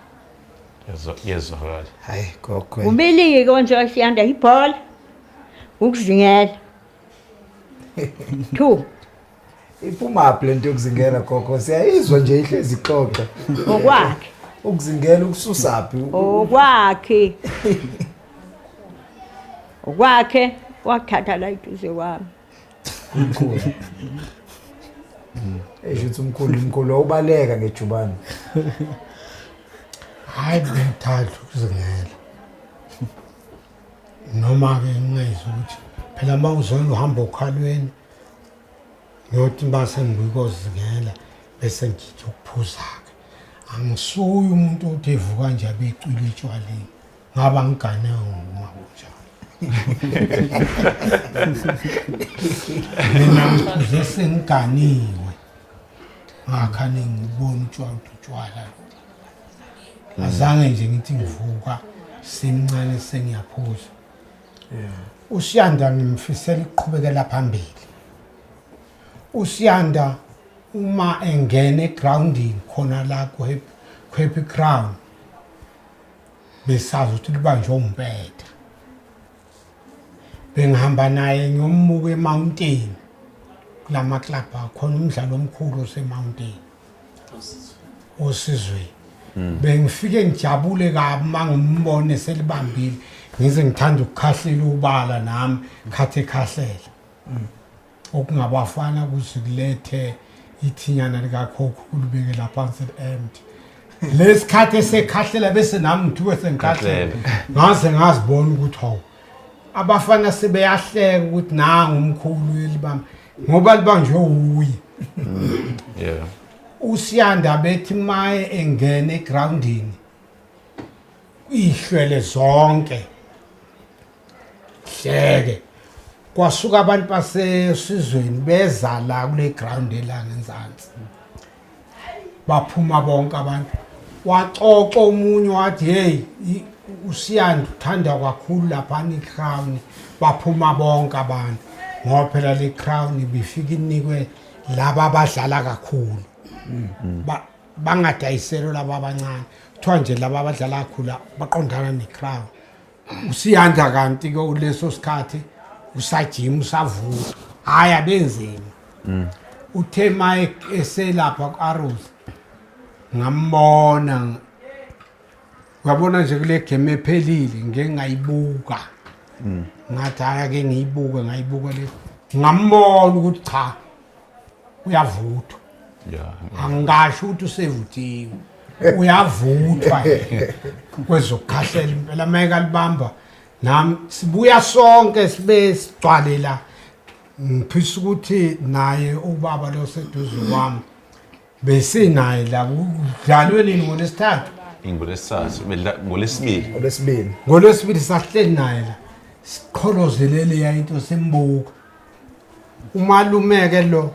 Yezwakala. Hayi gogo. Kubili-ke konje siyanda ibhola, ukuzingela. Two. Iphumaphi lento yokuzingela gogo? Siyayizwa nje ihlezi ixoxa. Okwakhe. Ukuzingela ukususaphi? Okwakhe. Okwakhe wakuthatha la eduze kwami. Umkhulu. Esho ukuthi umkhulu umkhulu wawubaleka ngejubane. Hayi bengithanda ukuzingela. Noma-ke ngingezwa ukuthi phela uma uzona uhamba okhalweni ngiyothi uma sengibuya kozingela bese ngithi ukuphuza-ke. Angisuye umuntu othi evuka nje abecwile etshwaleni. Ngaba ngigane uma kunjalo. Mina ngiphuze sengiganiwe. Ngakhane ngibona utshwala ukuthi utshwala lo. Azange nje ngithi ngivuka semncane sengiyaphuza. Usiyanda ngimfisela ukuqhubekela phambili. Usiyanda uma engena egroundini khona la ku-Happy Crown besazi ukuthi libanjwe umpetha. Bengihamba naye ngiyombuka eMountain kulama club akhona umdlalo omkhulu oseMountain osizweni. Bengifike ngijabule kabi uma ngimbone selibambile. Ngize ngithanda ukukhahlela ubala nami khathi ekhahlela. Okungabafana kuze kulethe ithinyana likakhokho kulibeke lapha phansi empty. Lesikhathi esekhahlela bese nami ngithuke sengikhahlela. Ngaze ngazibona ukuthi hawu abafana sebeyahleka ukuthi nangu umkhulu elibamba ngoba libanjwe uye. Yeah. Usiyanda bethi maye engena egroundini ihlwele zonke hleke kwasuka abantu basesizweni beza la kule ground la ngenzansi baphuma bonke abantu waxoxa omunye wathi hey uSiyanda uthanda kakhulu lapha icrown baphuma bonke abantu ngoba phela le crown ibifika inikwe laba abadlala kakhulu bangadayiselwa laba abancane kuthiwa nje laba abadlala kakhulu baqondana necrown uSiyanda kanti ke uleso sikhathi usajima usavuka hayi abenzima uthe maye eselapha ku-Arrows ngambona uyabona nje kule game ephelile ngeke ngayibuka ngathi hayi ake ngiyibuke ngayibuka le ngambona ukuthi cha uyavuthwa angasho ukuthi usevuthiwe uyavuthwa kwezokukhahlela impela mayeka libamba nami sibuya sonke sibe sigcwale la ngiphisa ukuthi naye ubaba lo seduze kwami besinaye la kudlalwe nini ngolwesithathu Ngolwesithathu ngolwesibili ngolwesibili ngolwesibili sahleli naye la siqholozelele ya into simbuka umalumeke lo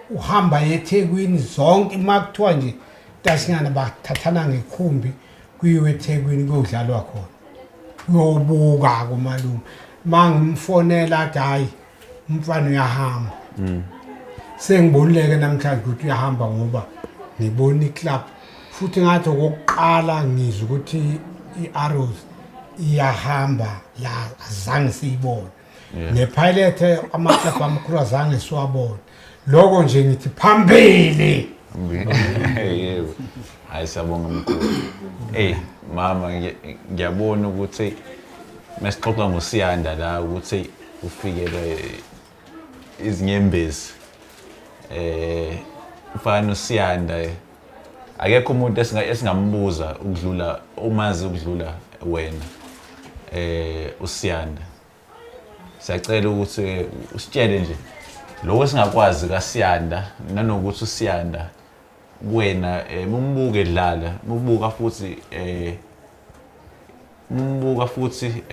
uhamba eThekwini zonke uma kuthiwa nje tasinyana bathathana ngekhumbi kuyiwe eThekwini kuyodlalwa khona uyobuka kumalume mangimfonela athi hayi umfana uyahamba sengibonileke namhlanje ukuthi uyahamba ngoba ngibona iclub futhi ngathi okokuqala ngizwa ukuthi i-Arrows iyahamba la azange siyibone nepilot amaclub amakhulu azange siwabone lokho nje ngithi phambili. Yebo. Hayi siyabonga mkhulu. Ey mama ngiyabona ukuthi mesixoxa ngoSiyanda la ukuthi ufikele izinyembezi. Mfana uSiyanda akekho umuntu esingambuza ukudlula umazi ukudlula wena. uSiyanda. Siyacela ukuthi usitshele nje lokho esingakwazi kaSiyanda nanokuthi uSiyanda kuwena mumbuke edlala mubuka futhi mumbuka futhi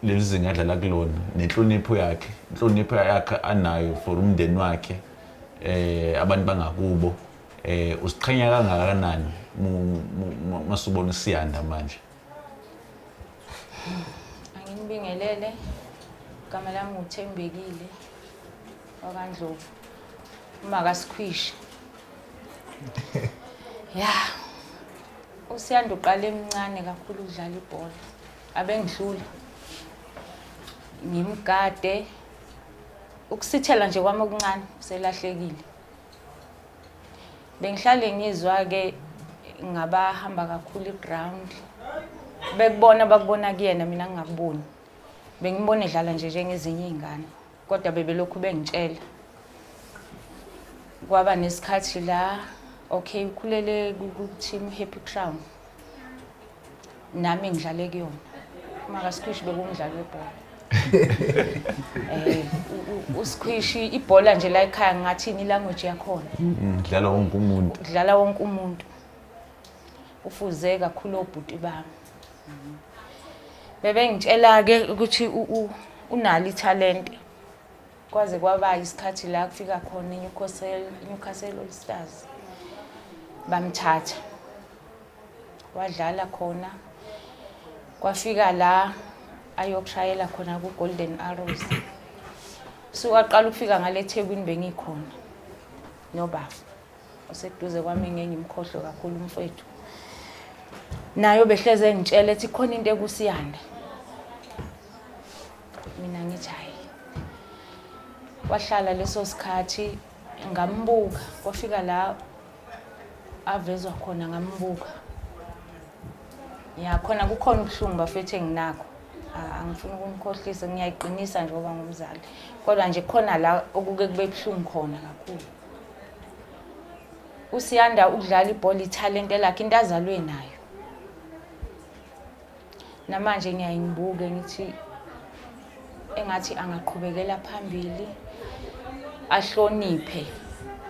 leli zinga adlala kulona nenhlonipho yakhe inhlonipho yakhe anayo for umndeni wakhe abantu bangakubo usiqhenya kangakanani masubona uSiyanda manje? Anginibingelele, igama lami uThembekile wakaNdlovu uMakaSikhwisha. Ya, uSiyanda uqale emncane kakhulu ukudlala ibhola, abengidlula ngimgade ukusithela nje kwami okuncane uselahlekile. Bengihlale ngizwa-ke ngabahamba kakhulu iground bekubona bakubona kuyena mina ngingakuboni bengimbona edlala nje njengezinye iy'ngane kodwa bebelokhu bengitshela. Kwaba nesikhathi la okay ukhulele ku-team Happy Crown nami ngidlale kuyona uMakaSikhwishi bekumdlalo webhola uSikhwishi ibhola nje la ekhaya ngathini ilanguage yakhona dlala wonke umuntu dlala wonke umuntu ufuze kakhulu obhuti bami bebengitshela ke ukuthi unalo italent kwaze kwaba isikhathi la kufika khona iNewcastle All Stars bamthatha wadlala khona kwafika la ayokushayela khona ku Golden Arrows suka qala ukufika ngale eThekwini bengikhona nobaba oseduze kwami ngeke ngimkhohlwe kakhulu umfowethu nayo behleze engitshela ethi khona into ekuSiyanda mina ngithi hayi wahlala leso sikhathi ngambuka kwafika la avezwa khona ngambuka ya khona kukhona ubuhlungu bafethu enginakho Angifuni ukunikhohlisa, ngiyayiqinisa nje ngoba ngumzali. Kodwa nje khona la okuke kube buhlungu khona kakhulu. USiyanda ukudlala ibhola ithalente lakhe, into azalwe nayo. Namanje ngiyaye ngibuke ngithi engathi angaqhubekela phambili ahloniphe.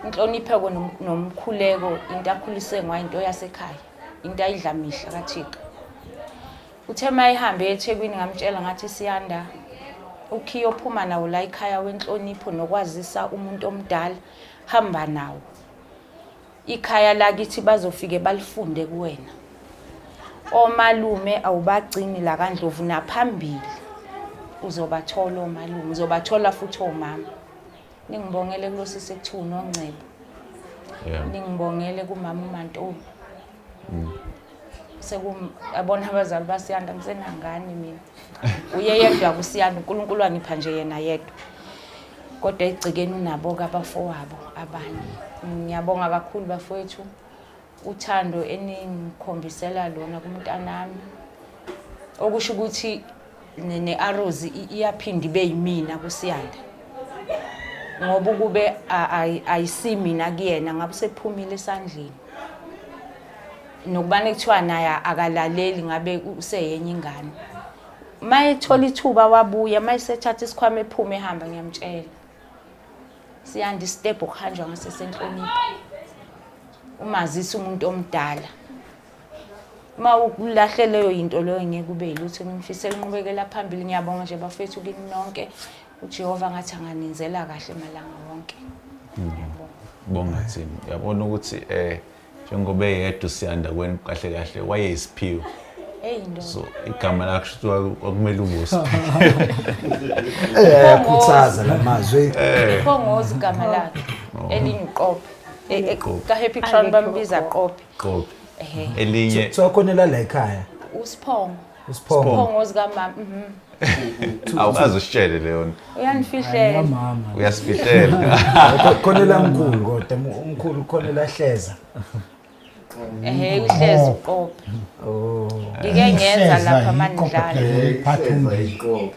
Inhlonipheko nomkhuleko into akhuliswe ngayo, into yasekhaya, into ayidla mihla kaThixo. Uthe uma ehambe eThekwini ngamtshela ngathi Siyanda ukhiye ophuma nawo la ekhaya wenhlonipho nokwazisa umuntu omdala hamba nawo. Ikhaya lakithi bazofike balifunde kuwena. Omalume awubagcini la kaNdlovu naphambili uzobathola omalume, uzobathola futhi omama. Ningibongele kulosisi ekuthiwa uNongcebo. Ningibongele kumama uMantombi. Sekum abona abazali baSiyanda ngisenangane mina. Uye yedwa kuSiyanda, uNkulunkulu wangipha nje yena yedwa. Kodwa egcekeni unabo-ke abafowabo abanye. Ngiyabonga kakhulu bafowethu uthando eningikhombisela lona kumntanami. Okusho ukuthi ne-Arrows iyaphinda ibe yimina kuSiyanda. Ngoba ukube ayisimina kuyena ngabe usephumile esandleni. Nokubane kuthiwa naye akalaleli ngabe useyenye ingane. Uma ethola ithuba wabuya, uma esethatha isikhwama ephuma ehamba ngiyamtshela. Siyanda isitebhu okuhanjwa ngaso senhlonipho. Umazisa umuntu omdala. Uma ukulahle leyo yinto leyo ngeke kube yilutho. Ngifisela inqubekela phambili. Ngiyabonga nje bafethu kini nonke. uJehova ngathi anganenzela kahle malanga wonke. Bonga thina. Uyabona ukuthi njengoba eyedwa uSiyanda kweni kahle kahle wayeyisiphiwo. Hey ndoda. So igama lakhe shuthi kwakumele ube uSiphiwo. Ayakhuthaza lamazwi. Phongozi igama lakhe elinye uqophe. Ka Happy Crown bambiza Qophe. Qophe. Ehhe. Elinye So khona la ekhaya. uSiphongo. Usiphongo. Siphongozi kamama. Awukaze usitshele leyo nto. Uyanifihlela. Uyasifihlela. Khona la mkhulu kodwa umkhulu khona la hleza. Ehhe uhlezi uqophe. Oh. Ngike ngenza lapha manidlala. Iphatha umbila.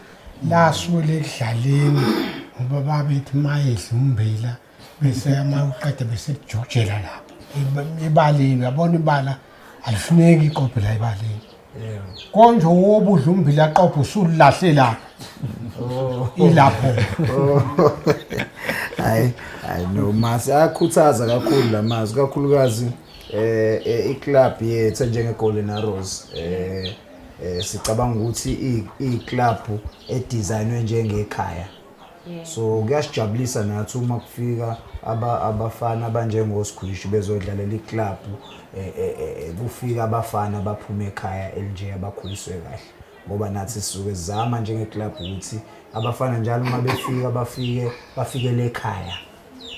Lasuke ekudlaleni ngoba babethi mayedla umbila bese amaqede bese kujujela lapho. Ebaleni uyabona ibala alifuneki iqophe la ebaleni. Konje wobudla umbila qophe usulilahle lapho. Ilapho. Hayi, hayi no masi ayakhuthaza kakhulu lamazwi kakhulukazi iclub yethu njenge Golden Arrows sicabanga ukuthi iclub edesignwe njengekhaya. So kuyasijabulisa nathi uma kufika abafana abanjengoSgwishi bezodlalela iclub kufika abafana abaphuma ekhaya elinje abakhuliswe kahle. Ngoba nathi sisuke sizama njengeclub ukuthi abafana njalo uma befika bafikele ekhaya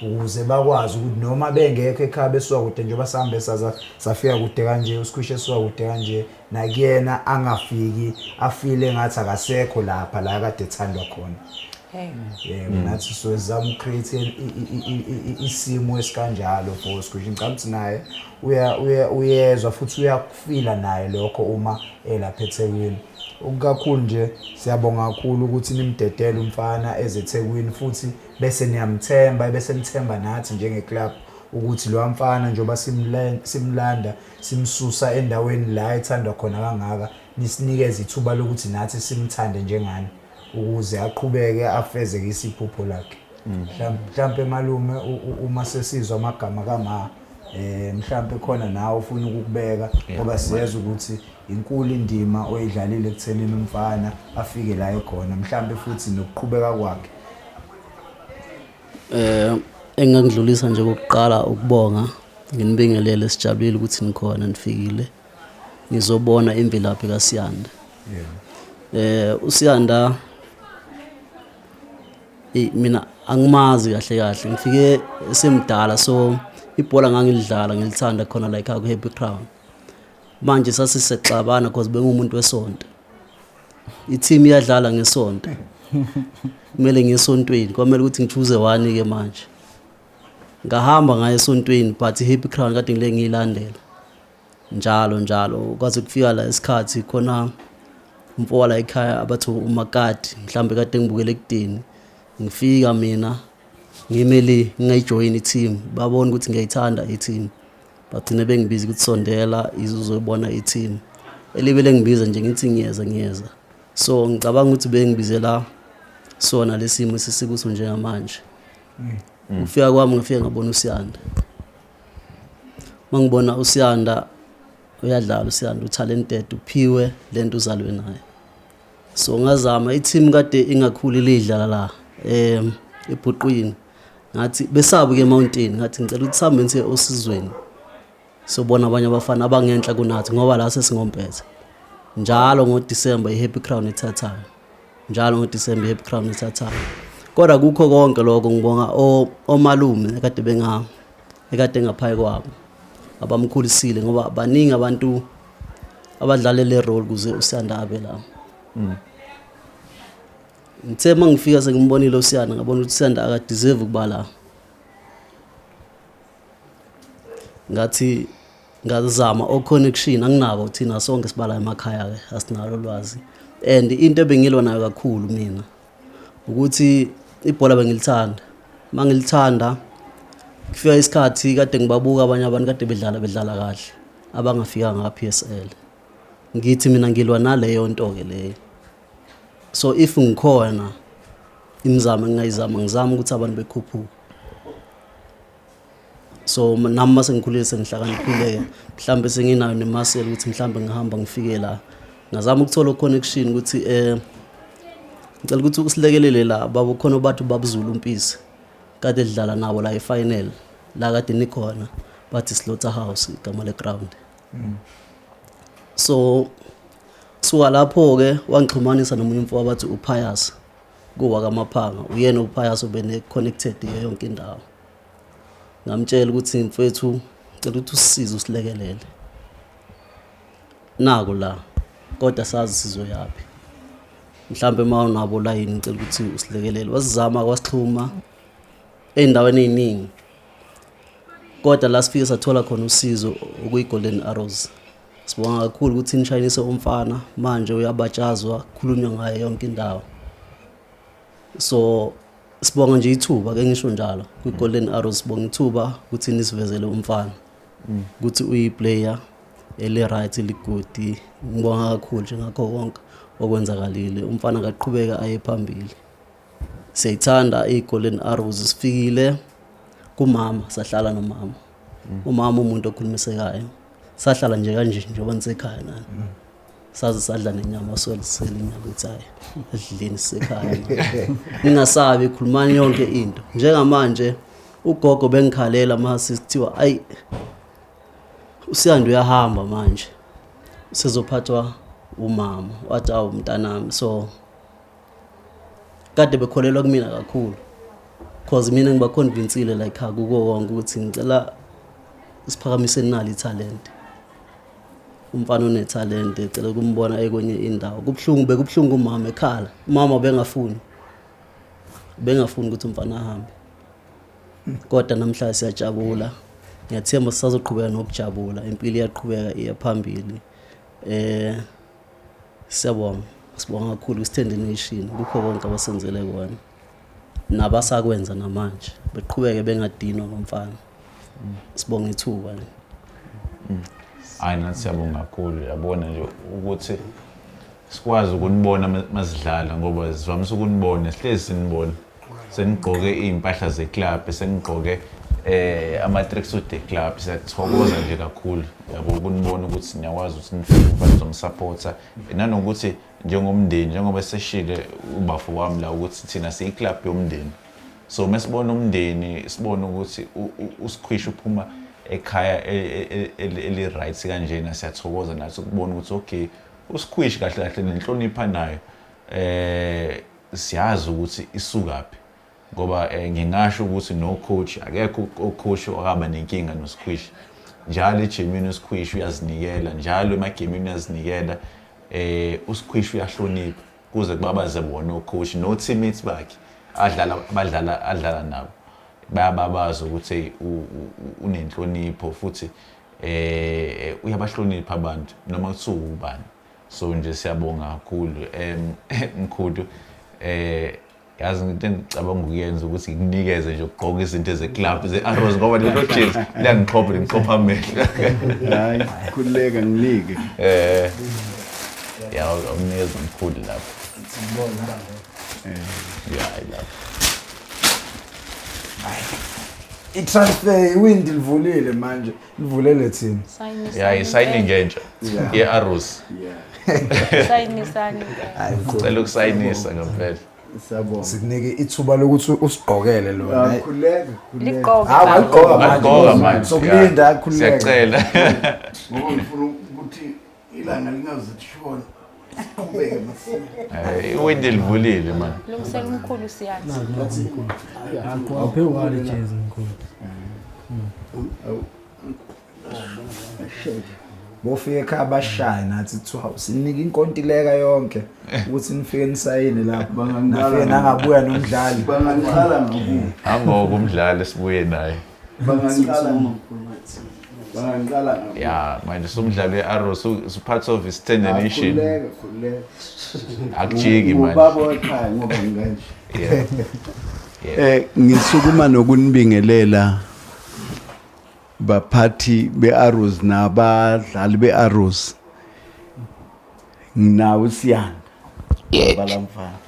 ukuze bakwazi ukuthi noma bengekho ekhaya besuka kude njengoba sihambe saza safika kude kanje uSgwishi esuka kude kanje nakuyena angafiki afile ngathi akasekho lapha la kade ethandwa khona. Yebo nathi sizama ucreate isimo esikanjalo for uSgwishi. Ngicabanga ukuthi naye uyezwa futhi uyakufila naye lokho uma elapha eThekwini. Okukakhulu nje siyabonga kakhulu ukuthi nimdedele umfana ezeThekwini futhi bese niyamthemba bese nithemba nathi njengeclub ukuthi lo mfana njengoba simlanda simsusa endaweni la ethandwa khona kangaka nisinikeze ithuba lokuthi nathi simthande njengani ukuze aqhubeke afezekise iphupho lakhe. Mhlambe malume uma sesizwa amagama kama mhlambe khona nawe ufuna ukukubeka ngoba siyezwa ukuthi inkulu indima oyidlalile ekuthenini umfana afike la ekhona mhlambe futhi nokuqhubeka kwakhe. Engingakudlulisa nje kokuqala ukubonga nginibingelele, sijabulile ukuthi nikhona nifikile nizobona imvelaphi kaSiyanda. uSiyanda mina angimazi kahle kahle, ngifike esemdala so ibhola ngangilidlala ngilithanda khona la ekhaya ku Happy Crown. Manje sasisexabana because bengumuntu wesonto. I-team iyadlala ngesonto. Kumele ngiyesontweni, kwamele ukuthi ngichoose one ke manje. Ngahamba ngaye esontweni but i-Happy Crown kade ngile ngiyilandela. Njalo njalo kwaze kufika la isikhathi khona Umfo wala ekhaya abathi umakati, mhlambe kade ngibukele ekudeni. Ngifika mina ngimele ngingayijoyini i-team, babona ukuthi ngiyayithanda i-team. Bagcine bengibiza ukuthi sondela izozobona i-team. Elibe lengibiza nje ngithi ngiyeza ngiyeza. So ngicabanga ukuthi bengibizela sona lesimo esisikuso njengamanje. Ukufika kwami ngifike ngabona uSiyanda. Mangibona uSiyanda uyadlala, uSiyanda utalented, uphiwe lento uzalwe nayo. So ngazama i-team kade ingakhuli lidlala la ebhuqwini. Ngathi besabu ke mountain, ngathi ngicela ukuthi sihambe siye osizweni. Sobona abanye abafana abangenhla kunathi ngoba la sesingompetha. Njalo ngoDecember iHappy Crown ithathayo. Njalo ngoDecember iHappy Crown ithathayo. Kodwa kukho konke lokho ngibonga omalume kade benga ekade ngaphayi kwabo abamkhulisile ngoba baningi abantu abadlale le role kuze uSiyanda abe la. Ngithe mangifika sengimbonile uSiyanda ngabona ukuthi uSiyanda akadeserve ukuba la. Ngathi ngazama o connection anginabo, thina sonke sibala emakhaya ke asinalo ulwazi. And into ebengilwa nayo kakhulu mina ukuthi ibhola bengilithanda. Mangilithanda kufika isikhathi kade ngibabuka abanye abantu kade bedlala bedlala kahle abangafikanga ka PSL. Ngithi mina ngilwa naleyo nto ke leyo. So if ngikhona imizamo engingayizama ngizama ukuthi abantu bekhuphuke. So nami mase ngikhulile sengihlakaniphile mhlambe senginayo nemuscle ukuthi mhlambe ngihamba ngifike la. Ngazama ukuthola connection ukuthi ngicela ukuthi usilekelele la babo khona bathu babuzulu uMpisi kade sidlala nabo la efinal la kade nikhona bathi Slaughterhouse igama le ground. So suka lapho ke wangixhumanisa nomunye umfo wabathi uPius kuwa kaMaphanga, uyena uPius obene connected yonke indawo. Ngamtshela ukuthi mfethu ngicela ukuthi usisize usilekelele. Naku la kodwa sazi sizoyapi. Mhlambe uma unabo line ngicela ukuthi usilekelele. Wasizama wasixhuma ey'ndaweni ey'ningi. Kodwa la sifike sathola khona usizo okuyi-Golden Arrows. Sibonga kakhulu ukuthi nishayinise umfana manje uyabatshazwa kukhulunywa ngaye yonke indawo. So sibonga nje ithuba ke ngisho njalo kwi-Golden Arrows, sibonga ithuba ukuthi nisivezele umfana ukuthi uyi-player eli-right eli-good. Ngibonga kakhulu nje ngakho konke okwenzakalile, umfana akaqhubeka aye phambili. Siyayithanda i-Golden Arrows. Sifikile kumama sahlala nomama. Umama umuntu okhulumisekayo, sahlala nje kanje njengoba nisekhaya nani. Saze sadla nenyama, solisela inyama ukuthi hayi edleni sisekhaya, ningasabi khulumani yonke into. Njengamanje ugogo bengikhalela mase sithiwa ayi uSiyanda uyahamba manje usezophathwa umama, wathi awu mntanami. So kade bekholelwa kumina kakhulu cause mina ngibaconvincile like akuko konke ukuthi ngicela siphakamise nali italent, umfana unetalent, ecela ukumbona ekwenye indawo. Kubhlungu, bekubuhlungu umama ekhala, umama bengafuni ukuthi umfana ahambe. Kodwa namhlanje siyajabula, ngiyathemba sisazoqhubeka nokujabula, impilo iyaqhubeka iya phambili. Siyabonga, sibonga kakhulu kwiSithende Nation kukho konke abasenzele kona nabasakwenza namanje, beqhubeke bengadinwa ngomfana. Sibonga ithuba. Hayi nathi siyabonga kakhulu, yabona nje ukuthi sikwazi ukunibona masidlala ngoba sivamise ukunibona, sihlezi sinibona senigqoke iy'mpahla zeclub, senigqoke ama-tracksuit eclub. Siyathokoza nje kakhulu yabo ukunibona ukuthi niyakwazi ukuthi nifike umfana uzomsupporta, nanokuthi njengomndeni njengoba seshile ubafo wami la ukuthi thina siyi-club yomndeni. So mesibona umndeni sibona ukuthi uSkhwishi uphuma ekhaya eli-right kanjena, siyathokoza nathi ukubona ukuthi okay uSkhwishi kahle kahle nenhlonipho nayo siyazi ukuthi isukaphi, ngoba ngingasho ukuthi no coach akekho ucoach okaba nenkinga noSkhwishi. Njalo ejimini uSkhwishi uyazinikela, njalo emagemini uyazinikela. uSkhwishi uyahlonipha kuze kubabaze bona ocoach no teammates bakhe adlala abadlala adlala nabo bayababaza ukuthi unenhlonipho futhi uyabahlonipha abantu noma kuthiwa ubani. So nje siyabonga kakhulu mkhulu. Yazi into engicabanga ukuyenza ukuthi ngikunikeze nje ukugqoka izinto ze-club ze-Arrows, ngoba lelo jezi liyangixhopha, lingixhopha amehlo. Hayi, khululeka, nginike. Ya, awunikeze umkhulu lapho. Ya, lapho. I-transfer iwindi livulile manje, livulele thina. Ya, i-signing entsha ye-Arrows. Sayinisani. Cela ukusayinisa ngempela. Siyabonga. Sikunike ithuba lokuthi usigqokele lona. Ah, khululeka, khululeka. Ligqoke. Hawu, aligqoka Agqoka manje. manje. Sokulinda, Ya, khululeka. Siyacela. Ngoba ngifuna ukuthi ilanga lingaze lishone. Siqhubeke masinya. Iwindi livulile manje. Lungisela umkhulu siyazi. Awuphe kwale jezi mkhulu. Bofika ekhaya bashaye nathi kuthiwa sinika inkontileka yonke ukuthi nifike nisayine lapho. Nafike nangabuya nomdlali. Bangangiqala ngakubo. Angoku umdlali sibuye naye. Bangangiqala. Bangangiqala ngakubo. Ya, manje sumdlalo we-Arrows su part of i-Standard Nation. Khululeka, khululeka. Akujiki manje. Ubaba wekhaya ngoba ngikanje. Yeah. Yeah. Ngisukuma nokunibingelela baphathi beArrows nabadlali beArrows. Nginawo uSiyanda. Balamfana.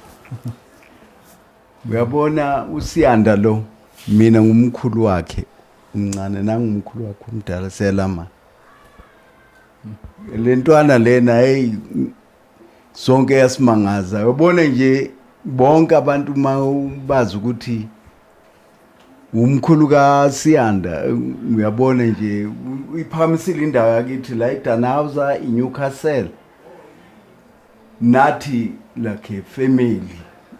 Uyabona uSiyanda lo, mina ngumkhulu wakhe umncane, nangumkhulu wakhe umdala, siyalama. Lentwana lena, hey, sonke yasimangaza. Uyabona nje bonke abantu bazi ukuthi umkhulu kaSiyanda, uyabona nje uyiphakamisile indawo yakithi la eDanhauser, iNewcastle. Nathi like family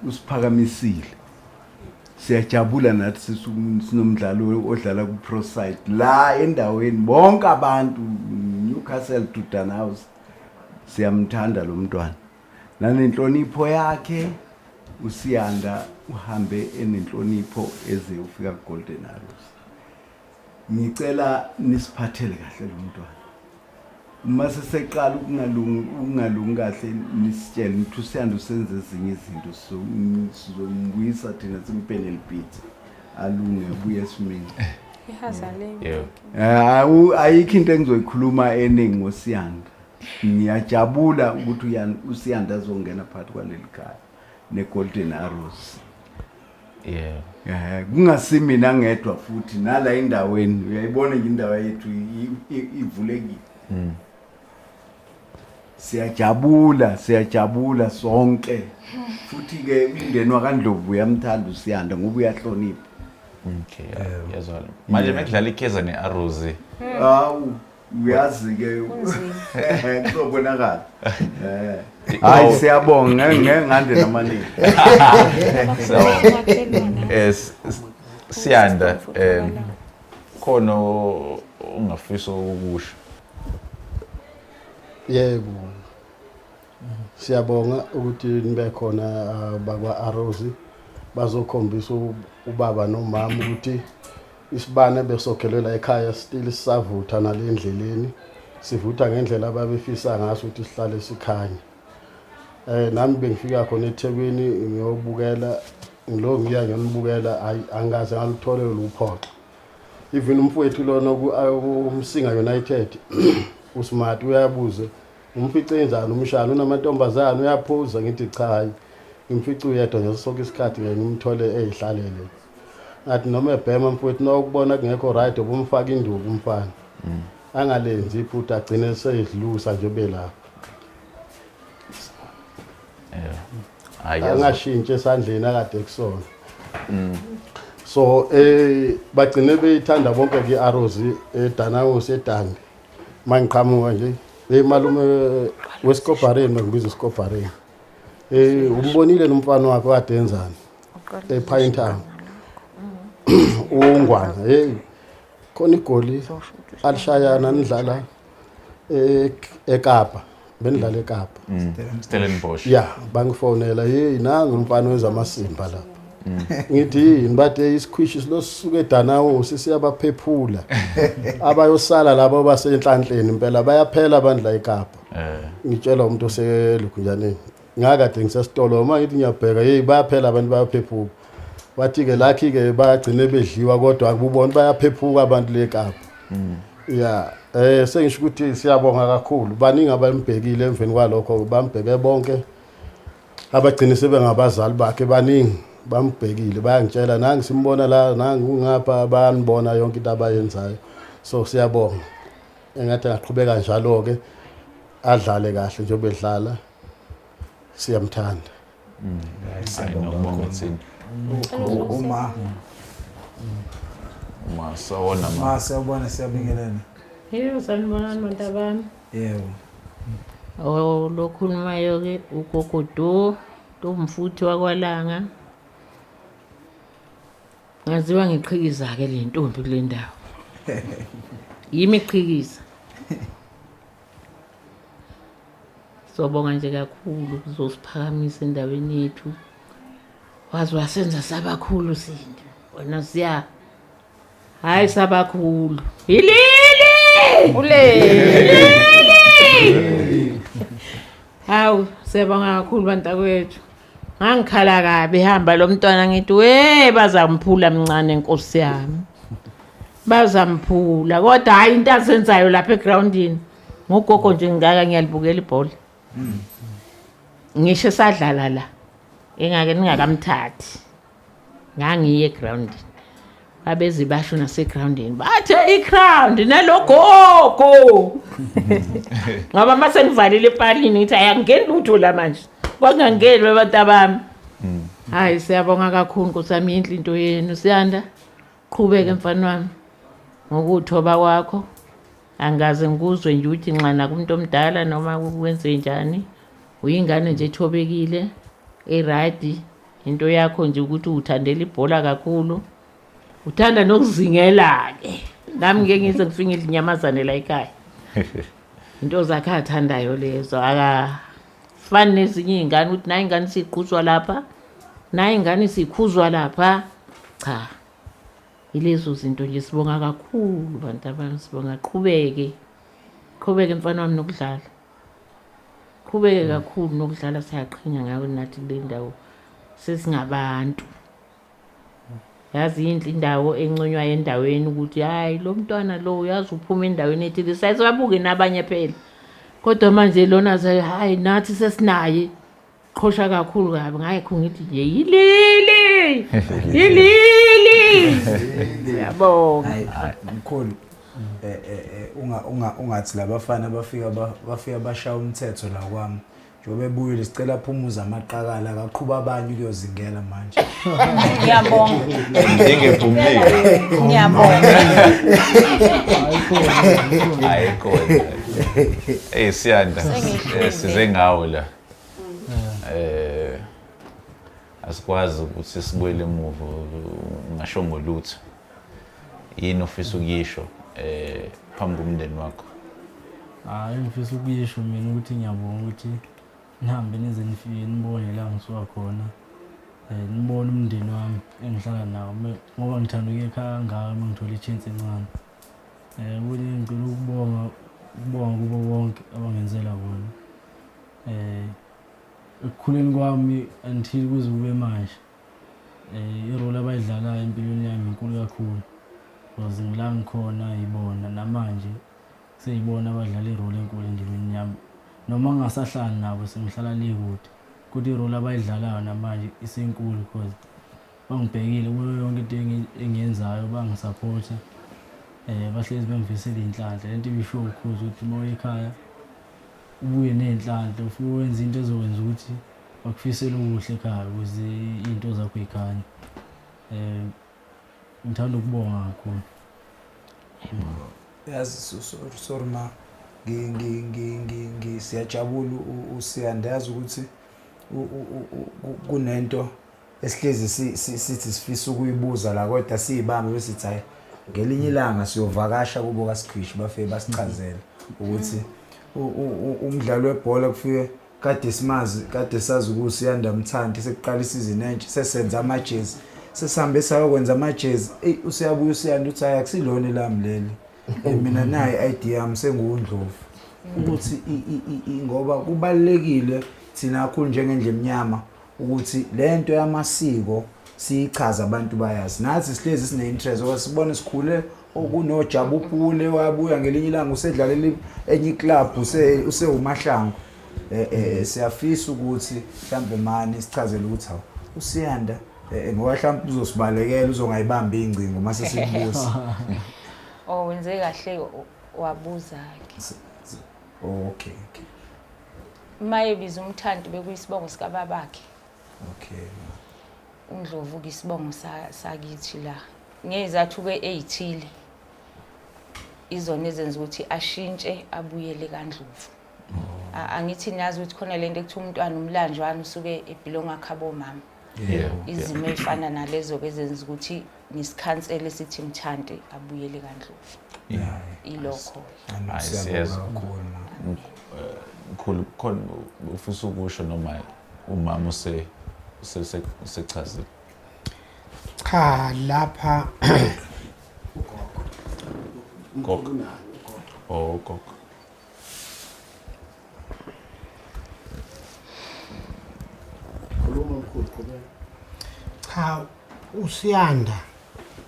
usiphakamisile. Siyajabula nathi sinomdlalo odlala ku pro side la endaweni, bonke abantu Newcastle to Dannhauser siyamthanda lo mntwana. Nanenhlonipho yakhe uSiyanda, uhambe enenhlonipho eze ufika ku Golden Arrows. Ngicela nisiphathele kahle lo mntwana. Uma seseqala ukungalungi kahle, nisitshele ukuthi uSiyanda usenze ezinye izinto, sizombuyisa thina, simpene lipitsi alunge abuye esimeni. Yebo. Ayikho into engizoyikhuluma eningi ngoSiyanda. Ngiyajabula ukuthi uSiyanda azongena phakathi kwaleli khaya ne-Golden Arrows. Yeah. Kungasi mina ngedwa futhi nala endaweni, uyayibona nje indawo yethu ivulekile. Siyajabula, siyajabula sonke. Futhi ke umndeni wakaNdlovu uyamthanda uSiyanda ngoba uyahlonipha. Okay, yezwala. Manje mekudlala iKaizer ne-Arrows. Hawu, uyazi ke kuzobonakala. Hayi, siyabonga, ngeke ngande namaningi. So, Siyanda, khona ungafisa ukusho? Yebo. Siyabonga ukuthi nibe khona bakwa Arrows bazokhombisa ubaba nomama ukuthi isibane besokhelela ekhaya still sisavutha nalendleleni, sivutha ngendlela ababefisa ngaso ukuthi sihlale sikhanya. Nami bengifika khona eThekwini ngiyobukela, ngilo ngiya ngiyonibukela, hayi angikaze ngaluthole luphoxo. Even umfowethu lona uMsinga United uSmart uyabuza, umfice njani umshana, unamantombazana, uyaphuza? Ngithi cha, hayi ngimfice uyedwa nje sonke isikhathi, ngeke ngimthole eyihlalele. Ngathi noma ebhema mfowethu, nawukubona kungekho right ubumfaka induku umfana, angalenzi iphutha agcine seyidlusa nje belapha. Yeah. Hayi, yazi. Angashintshi esandleni akade kusona. So bagcine beyithanda bonke ke i-Arrows eDanaus eDandi. Mangiqhamuka nje, hey malume weSkobareni, bangibiza iSkobareni. Umbonile nomfana wakhe kade enzani? ePinetown. Ungwana, hey khona igoli alishayana nidlala eKapa. Benidlala eKapa. Stellenbosch. Yeah, bangifonela, hey nangu umfana wenza amasimba lapha. Ngithi yini bathe isikhwishi silosisuka eDanawo sisiyabaphephula. Abayosala labo basenhlanhleni impela bayaphela abantu la eKapa. Ngitshela umuntu oselukhunjaneni. Ngakade ngisesitolo uma ngithi ngiyabheka hey bayaphela abantu bayaphephuka. Bathi ke lakhi ke bayagcine bedliwa kodwa akubona bayaphephuka abantu le Kapa. Yeah, sengisho ukuthi siyabonga kakhulu. Baningi abambhekile emveni kwalokho bambheke bonke. Abagcine sebengabazali bakhe baningi bambhekile bayangitshela nangi simbona la nangi ungapha bayanibona yonke into abayenzayo. So siyabonga. Engathi angaqhubeka njalo ke adlale kahle njengoba edlala. Siyamthanda. Siyabonga thina. Uma Uma sawona ma. Ma siyabona siyabingelana. Yebo, sanibonani bantu abami. Yebo. Oh, lokhulumayo ke ugogo Do, Ntomfuthi wakwaLanga. Ngaziwa ngiqhikiza ke le ntombi kule ndawo. Yimi iqhikiza. Sobonga nje kakhulu kuzosiphakamisa endaweni yethu. Waze wasenza sabakhulu sindi. Wena siya. Hayi sabakhulu. Hilili! Ule! Hilili! Hawu, siyabonga kakhulu bantakwethu. Ngangikhala kabi hamba lo mntwana ngithi we bazamphula mncane nkosi yami. Bazamphula kodwa hayi into azenzayo lapha egroundini. Ngugogo nje ngaka ngiyalibukela ibhola. Ngisho sadlala la. Engake ningakamthathi. Ngangiye egroundini. Babeze basho nasegroundini bathe iground nalogogo. Ngoba mase ngivalile epalini ngithi ayangeni lutho la manje. Kwangangeni abantu abami. Hayi siyabonga kakhulu Nkosi yami inhle into yenu siyanda. Qhubeke mfana wami ngokuthoba kwakho. Angaze ngikuzwe nje ukuthi nxana kumuntu omdala noma kwenze njani. Uyingane nje ethobekile, erayidi. Into yakho nje ukuthi uthandela ibhola kakhulu. Uthanda nokuzingela ke. Nami ngeke ngize ngifike inyamazane la ekhaya. Into zakhe athandayo lezo akafani nezinye izingane ukuthi nayi ingane siqhuzwa lapha, nayi ingane sikhuzwa lapha. Cha. Ilezo zinto nje sibonga kakhulu bantu abami sibonga qhubeke. Qhubeke mfana wami nokudlala. Qhubeke kakhulu nokudlala siyaqhinya ngawe nathi kule ndawo. Sesingabantu. Yazi yinhle indawo enconywa endaweni ukuthi hayi lo mntwana lo uyazi uphuma endaweni ethile sayisabuke nabanye phela. Kodwa manje lona hayi nathi sesinaye. Qhosha kakhulu kabi ngayikho ngithi nje yilili. Yilili. Siyabonga. Hayi mkhulu ungathi labafana bafika bashaya umthetho la kwami. Njengoba ebuyile sicela phumuza amaqakala akaqhuba abanye ukuyozingela manje. Ngiyabonga. Njengephumile. Ngiyabonga. Ayikho. Eh siyanda. Size ngawo la. Asikwazi ukuthi sibuyele emuva ungasho ngolutho. Yini ofisa ukuyisho phambi komndeni wakho? Hayi ngifisa ukuyisho mina ukuthi ngiyabonga ukuthi nihambe nize nifike nibone la ngisuka khona. Nibone umndeni wami engihlala nawo ngoba ngithanda ukuya ekhaya kangaka uma ngithola i-chance encane. Okunye ngicela ukubonga kubo bonke abangenzela kona. Ekukhuleni kwami until kuze kube manje. I-role abayidlalayo empilweni yami inkulu kakhulu. Because ngila ngikhona yibona namanje seyibona abadlala i-role enkulu endimeni yami. Noma ngingasahlali nabo sengihlala le kude. Kodwa i-role abayidlalayo namanje isenkulu because bangibhekile kuyo yonke into engiyenzayo bangisupporta. Bahlezi bengifisela inhlanhla. Lento ibisho ukukhuza ukuthi uma uya ekhaya ubuye nenhlanhla ufike wenze into ezokwenza ukuthi bakufisele okuhle ekhaya ukuze izinto zakho zikhanye. Ngithanda ukubonga kakhulu. Yazi sorry ma siyajabula usiyanda yazi ukuthi kunento esihlezi sithi sifisa ukuyibuza la kodwa siyibambe bese sithi hayi ngelinye ilanga siyovakasha kubo kaSikhwishi bafike basichazele ukuthi umdlalo webhola kufike Kade simazi, kade sazi ukuthi uSiyanda Mthanti, sekuqala isizini entsha, sesenza amajezi, sesihambe sayokwenza amajezi. Eyi, useyabuya uSiyanda uthi hayi, akusilona elami leli. Mina nayi i-ID yami, senguNdlovu. Ukuthi ngoba kubalulekile thina kakhulu njengendlu emnyama ukuthi lento yamasiko siyichaze, abantu bayazi. Nathi sihlezi sine-interest ngoba sibone sikhule okunoJabu Pule, wabuya ngelinye ilanga usedlalela enye iclub, usewuMahlangu. Siyafisa ukuthi mhlambe mani sichazele ukuthi hawu, uSiyanda, ngoba mhlawumbe uzosibalekela, uzongayibamba ingcingo mase simbuza. Oh, wenze kahle wabuza ke. Okay. Mayebiza uMthanti bekuyisibongo sikababakhe. UNdlovu ke isibongo sakithi la. Ngezathu ke ezithile izona ezenza ukuthi ashintshe abuyele kaNdlovu. Angithi niyazi ukuthi khona lento ekuthiwa umntwana umlanjwana usuke ebelonga khabo mama. Izimo ezifana nalezo ke ezenza ukuthi nisikhansele sithi Mthanti abuyele kaNdlovu. Ilokho. Hayi, siyezwa. Mkhulu, khona ufisa ukusho noma umama usechazile? Cha, lapha Gogo. Oh, gogo. Khuluma mkhulu, qhubeka. Cha, uSiyanda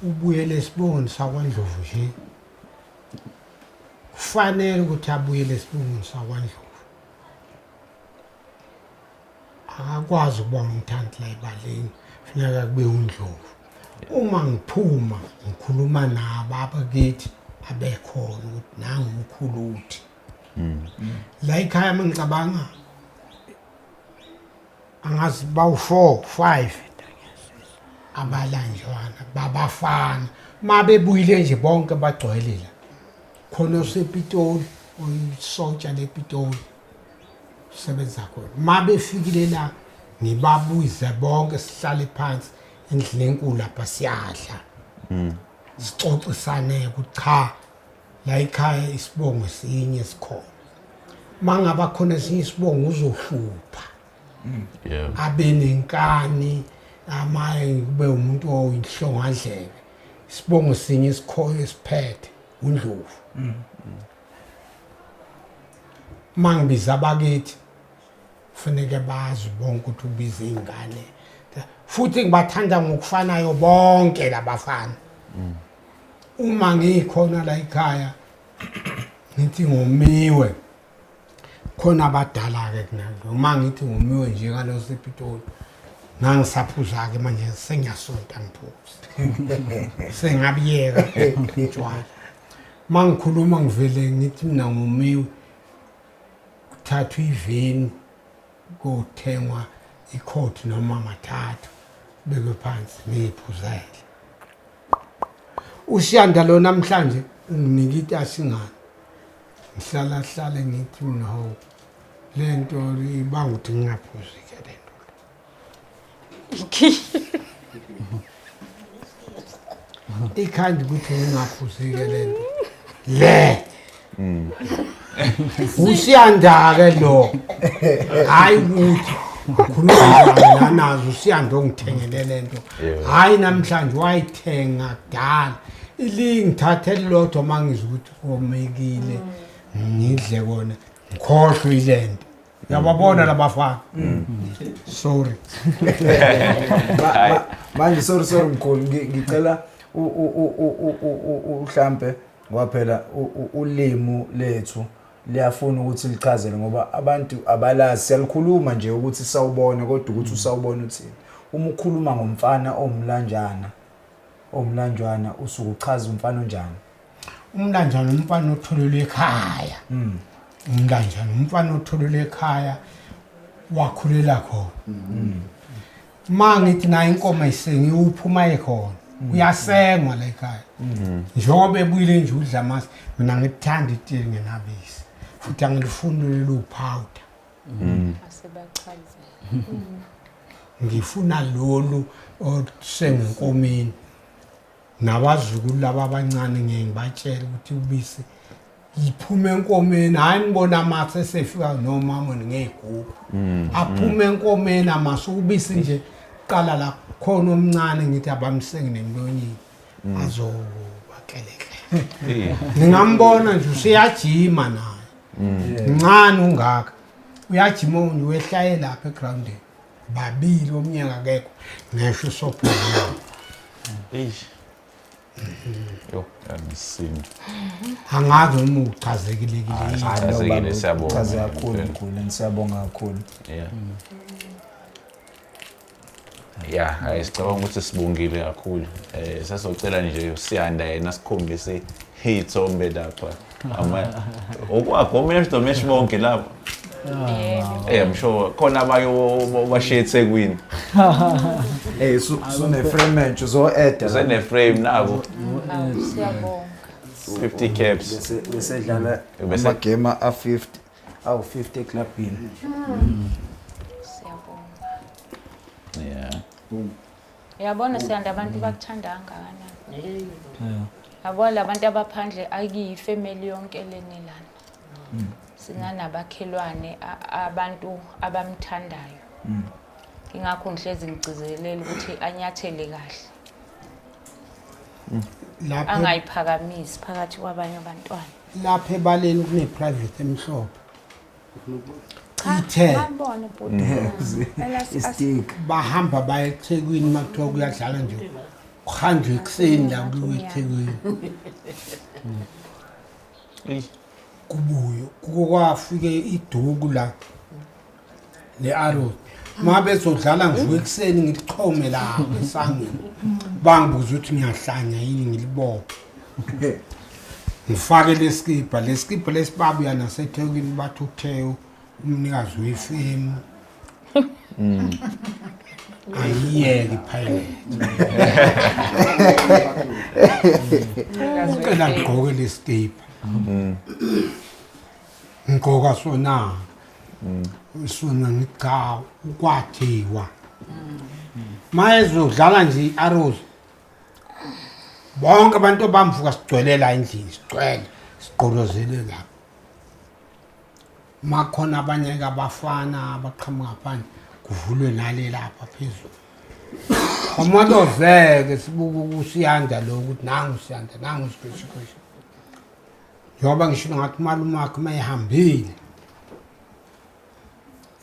ubuyele esibongweni sakwaNdlovu nje. Kufanele ukuthi abuyele esibongweni sakwaNdlovu. Akakwazi ukuba uMthanti la ebaleni, funeka kube uNdlovu. Uma ngiphuma ngikhuluma nabo abakithi abekhona ukuthi nangu umkhulu uthi. La ekhaya mangicabanga angazi bawu 4 5 abalanjwana babafana, mabebuyile nje bonke bagcwele la. Khona osePitoli, oyisotsha lePitoli, sebenza khona. Mabefikile la ngibabuze bonke, sihlale phansi endlini enkulu lapha, siyadla, sixoxisane ukuthi cha, la ekhaya isibongo sinye sikhona. Mangaba khona esinye isibongo uzohlupha, abe nenkani, amaye kube umuntu oyinhlongandlebe. Isibongo sinye esikhoyo esiphethe uNdlovu. Mangibiza abakithi kufuneke bazi bonke ukuthi ubiza iy'ngane, futhi ngibathanda ngokufanayo bonke labafana. Uma ngikhona la ekhaya ngithi ngomiwe, khona abadala-ke kunalo. Uma ngithi ngomiwe nje ngalo sePitoli, ngangisaphuza-ke, manje sengiyasonta, ngiphuze, sengabiyeka utshwala. Uma ngikhuluma ngivele ngithi mina ngomiwe, kuthathwa iveni, kothengwa ikhoti noma mathathu, bekwe phansi, ngiyiphuzele. USiyanda lo namhlanje unginika itasi ngani, ngihlala hlale ngithi mina ho, le nto ibanga ukuthi ngingaphuzi-ke le nto. Ikhanda ukuthi ngingaphuzi-ke le nto le. USiyanda-ke lo, hhayi ukuthi ngikhuluma njani nanazo, uSiyanda ongithengele le nto. Hhayi namhlanje, wayithenga kudala. Ilingithathe elilodwa uma ngizwa ukuthi komekile, ngidle kona, ngikhohlwe ile nto. Uyababona labafana? Sorry. Manje sorry mkhulu, ngicela mhlambe ngoba phela ulimu lethu liyafuna ukuthi lichazele, ngoba abantu abalazi. Siyalikhuluma nje ukuthi sawubona, kodwa ukuthi usawubona uthini uma ukhuluma ngomfana owumlanjana, owumlanjwana, usuke uchaza umfana onjani? Umlanjana umfana otholelwe ekhaya. Umlanjana umfana otholelwe ekhaya, wakhulela khona. Ma ngithi nayo inkomo ayisengiwe, uphuma ekhona, uyasengwa la ekhaya. Njengoba ebuyile nje udla amasi. Mina ngikuthanda itiye ngenabisi, futhi angilifuni lolu powder. Asebachaze. Ngifuna lolu osengenkomeni. Nabazukulu laba abancane ngiye ngibatshele ukuthi ubisi Ngiphuma enkomeni, hhayi ngibona amase esefika nomama ngey'gubhu. Aphuma enkomeni amase ubisi nje qala la khona omncane ngithi abamsenge nemlonyeni azobakelekele. Ngingambona nje useyajima naye. Mncane ungaka. Uyajima nje wehlaye lapha egroundini. Babili omnyaka akekho ngisho usopho. Eish. Yo, angisindo. Angazi noma uchazekile kile. Chazekile, siyabonga. Chaze kakhulu mkhulu, siyabonga kakhulu. Yeah. Yeah, hayi sicabanga ukuthi sibongile kakhulu. Sasocela nje uSiyanda yena sikhombise iy'thombe lapha. Ama okwakho omele sidomesh bonke lapha. I'm sure khona abanye obashiye eThekwini. Sune frame nje uzo-add. Usene frame nako. Siyabonga. 50 caps. Bese dlala amagame a50 awu50 eklabhini. Siyabonga. Yeah. Uyabona Siyanda abantu bakuthanda kangakanani. Yabona labantu abaphandle akuyifamily yonke leni lana. Sinanabakhelwane abantu abamthandayo. Ingakho ngihlezi ngigcizelela ukuthi anyathele kahle. Lapha Angayiphakamisi phakathi kwabanye abantwana. Lapha ebaleni kune private emhlophe. Cha, Ithe. babone bhuti. Istik bahamba baye eThekwini makuthiwa kuyadlala nje. Kuhanjwe ekuseni la kuyiwe eThekwini. Kubuye kwafike iduku la le-Arrows. Ma bezodlala ngivuka ekuseni ngilichome lapha esangweni. Bangibuza ukuthi ngiyahlanya yini ngilibophe. Ngifake lesikibha, lesikibha lesibabuya naseThekwini bathi uTheo umnikazi wefemu. Angiyeke iPirates. Ucela ngigqoke lesikibha. Ngigqoka sona. Sona ngicha ukwathiwa. Mayezodlala nje iArrows. Bonke abantu abamvuka sigcwele la endlini, sigcwele, sigqolozele lapha. Makhona abanye ke abafana abaqhamuka phandle kuvulwe nale lapha phezulu. Amalozeke sibuka uSiyanda lo ukuthi nangu Siyanda, nangu Sikhwishikhwishi. Njengoba ngisho ngathi umalume wakhe mayehambile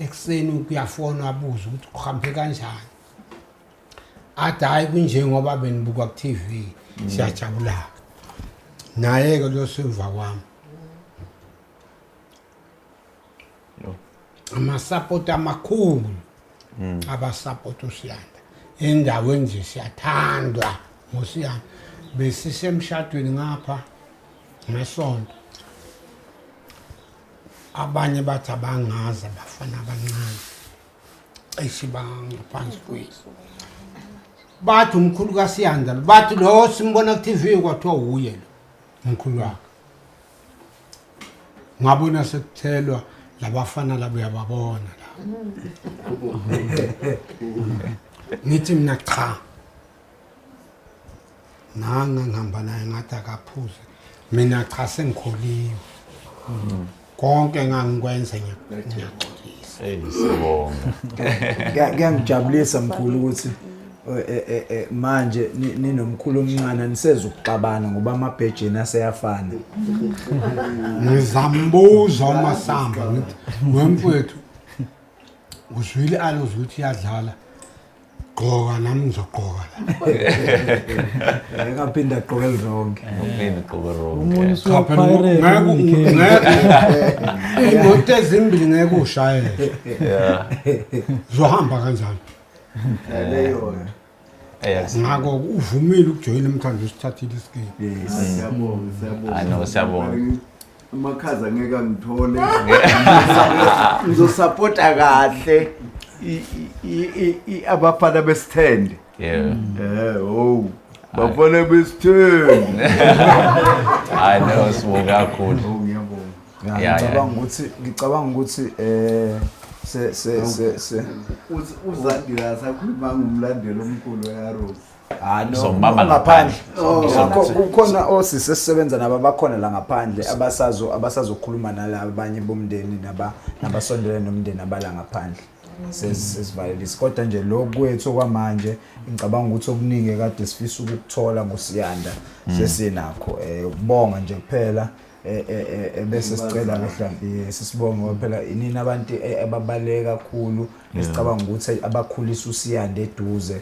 ekuseni kuyafona abuze ukuthi kuhambe kanjani. Athi hayi kunjengoba benibuka ku TV siyajabula. Naye ke lo semva kwami. Amasapoti amakhulu abasapoti uSiyanda. Endaweni nje siyathandwa ngoSiyanda. Besisemshadweni ngapha ngesonto. Abanye bathi abangazi abafana abancane. Cishe bangaphansi kwethu. Bathi umkhulu kaSiyanda, bathi lo simbona ku TV kwathiwa uye lo umkhulu wakhe. Ngabona sekuthelwa labafana labo uyababona la. Ngithi mina cha. Nanga ngihamba naye ngathi akaphuze. Mina cha sengikholiwe. Konke engangikwenza ngiyaxolisa. Hey, siyabonga. Kuyangijabulisa mkhulu ukuthi manje ninomkhulu omncane nisezukuxabana ngoba amabhejeni aseyafana. Ngizambuza uMasamba ngithi wemfowethu uzwile Arrows ukuthi iyadlala. Gqoka nami ngizogqoka la. Engaphinda agqoke wrong. Ngaphinda agqoke wrong. Umuntu Cha phela ngeke imoto ezimbili ngeke ushayele. Yeah. Zohamba kanjani? Leyo. Ngakho uvumile ukujoyina umkhandlu usithathile isikole. Siyabonga, siyabonga. I know, siyabonga. Amakhaza ngeke angithole. Ngizosupporta kahle abafana besithende. Yeah. Oh. Bafana besithende. I know, sibonga kakhulu. Oh, ngiyabonga. Ngicabanga ukuthi se uZandile asakhuluma ngumlandeli omkhulu weArrows. Ah no, Sombamba ngaphandle. ngaphandle. Ngakho kukhona osisi esisebenza nabo abakhona la ngaphandle abasazo abasazokhuluma nalaba abanye bomndeni naba nabasondelene nomndeni abala ngaphandle. Sesivalelisa kodwa nje lokhu kwethu okwamanje ngicabanga ukuthi okuningi kade sifisa ukukuthola ngoSiyanda sesinakho ukubonga nje kuphela bese sicela mhlawumbe sisibonge ngoba phela inini abantu ababaleka kakhulu esicabanga ukuthi abakhulisa uSiyanda eduze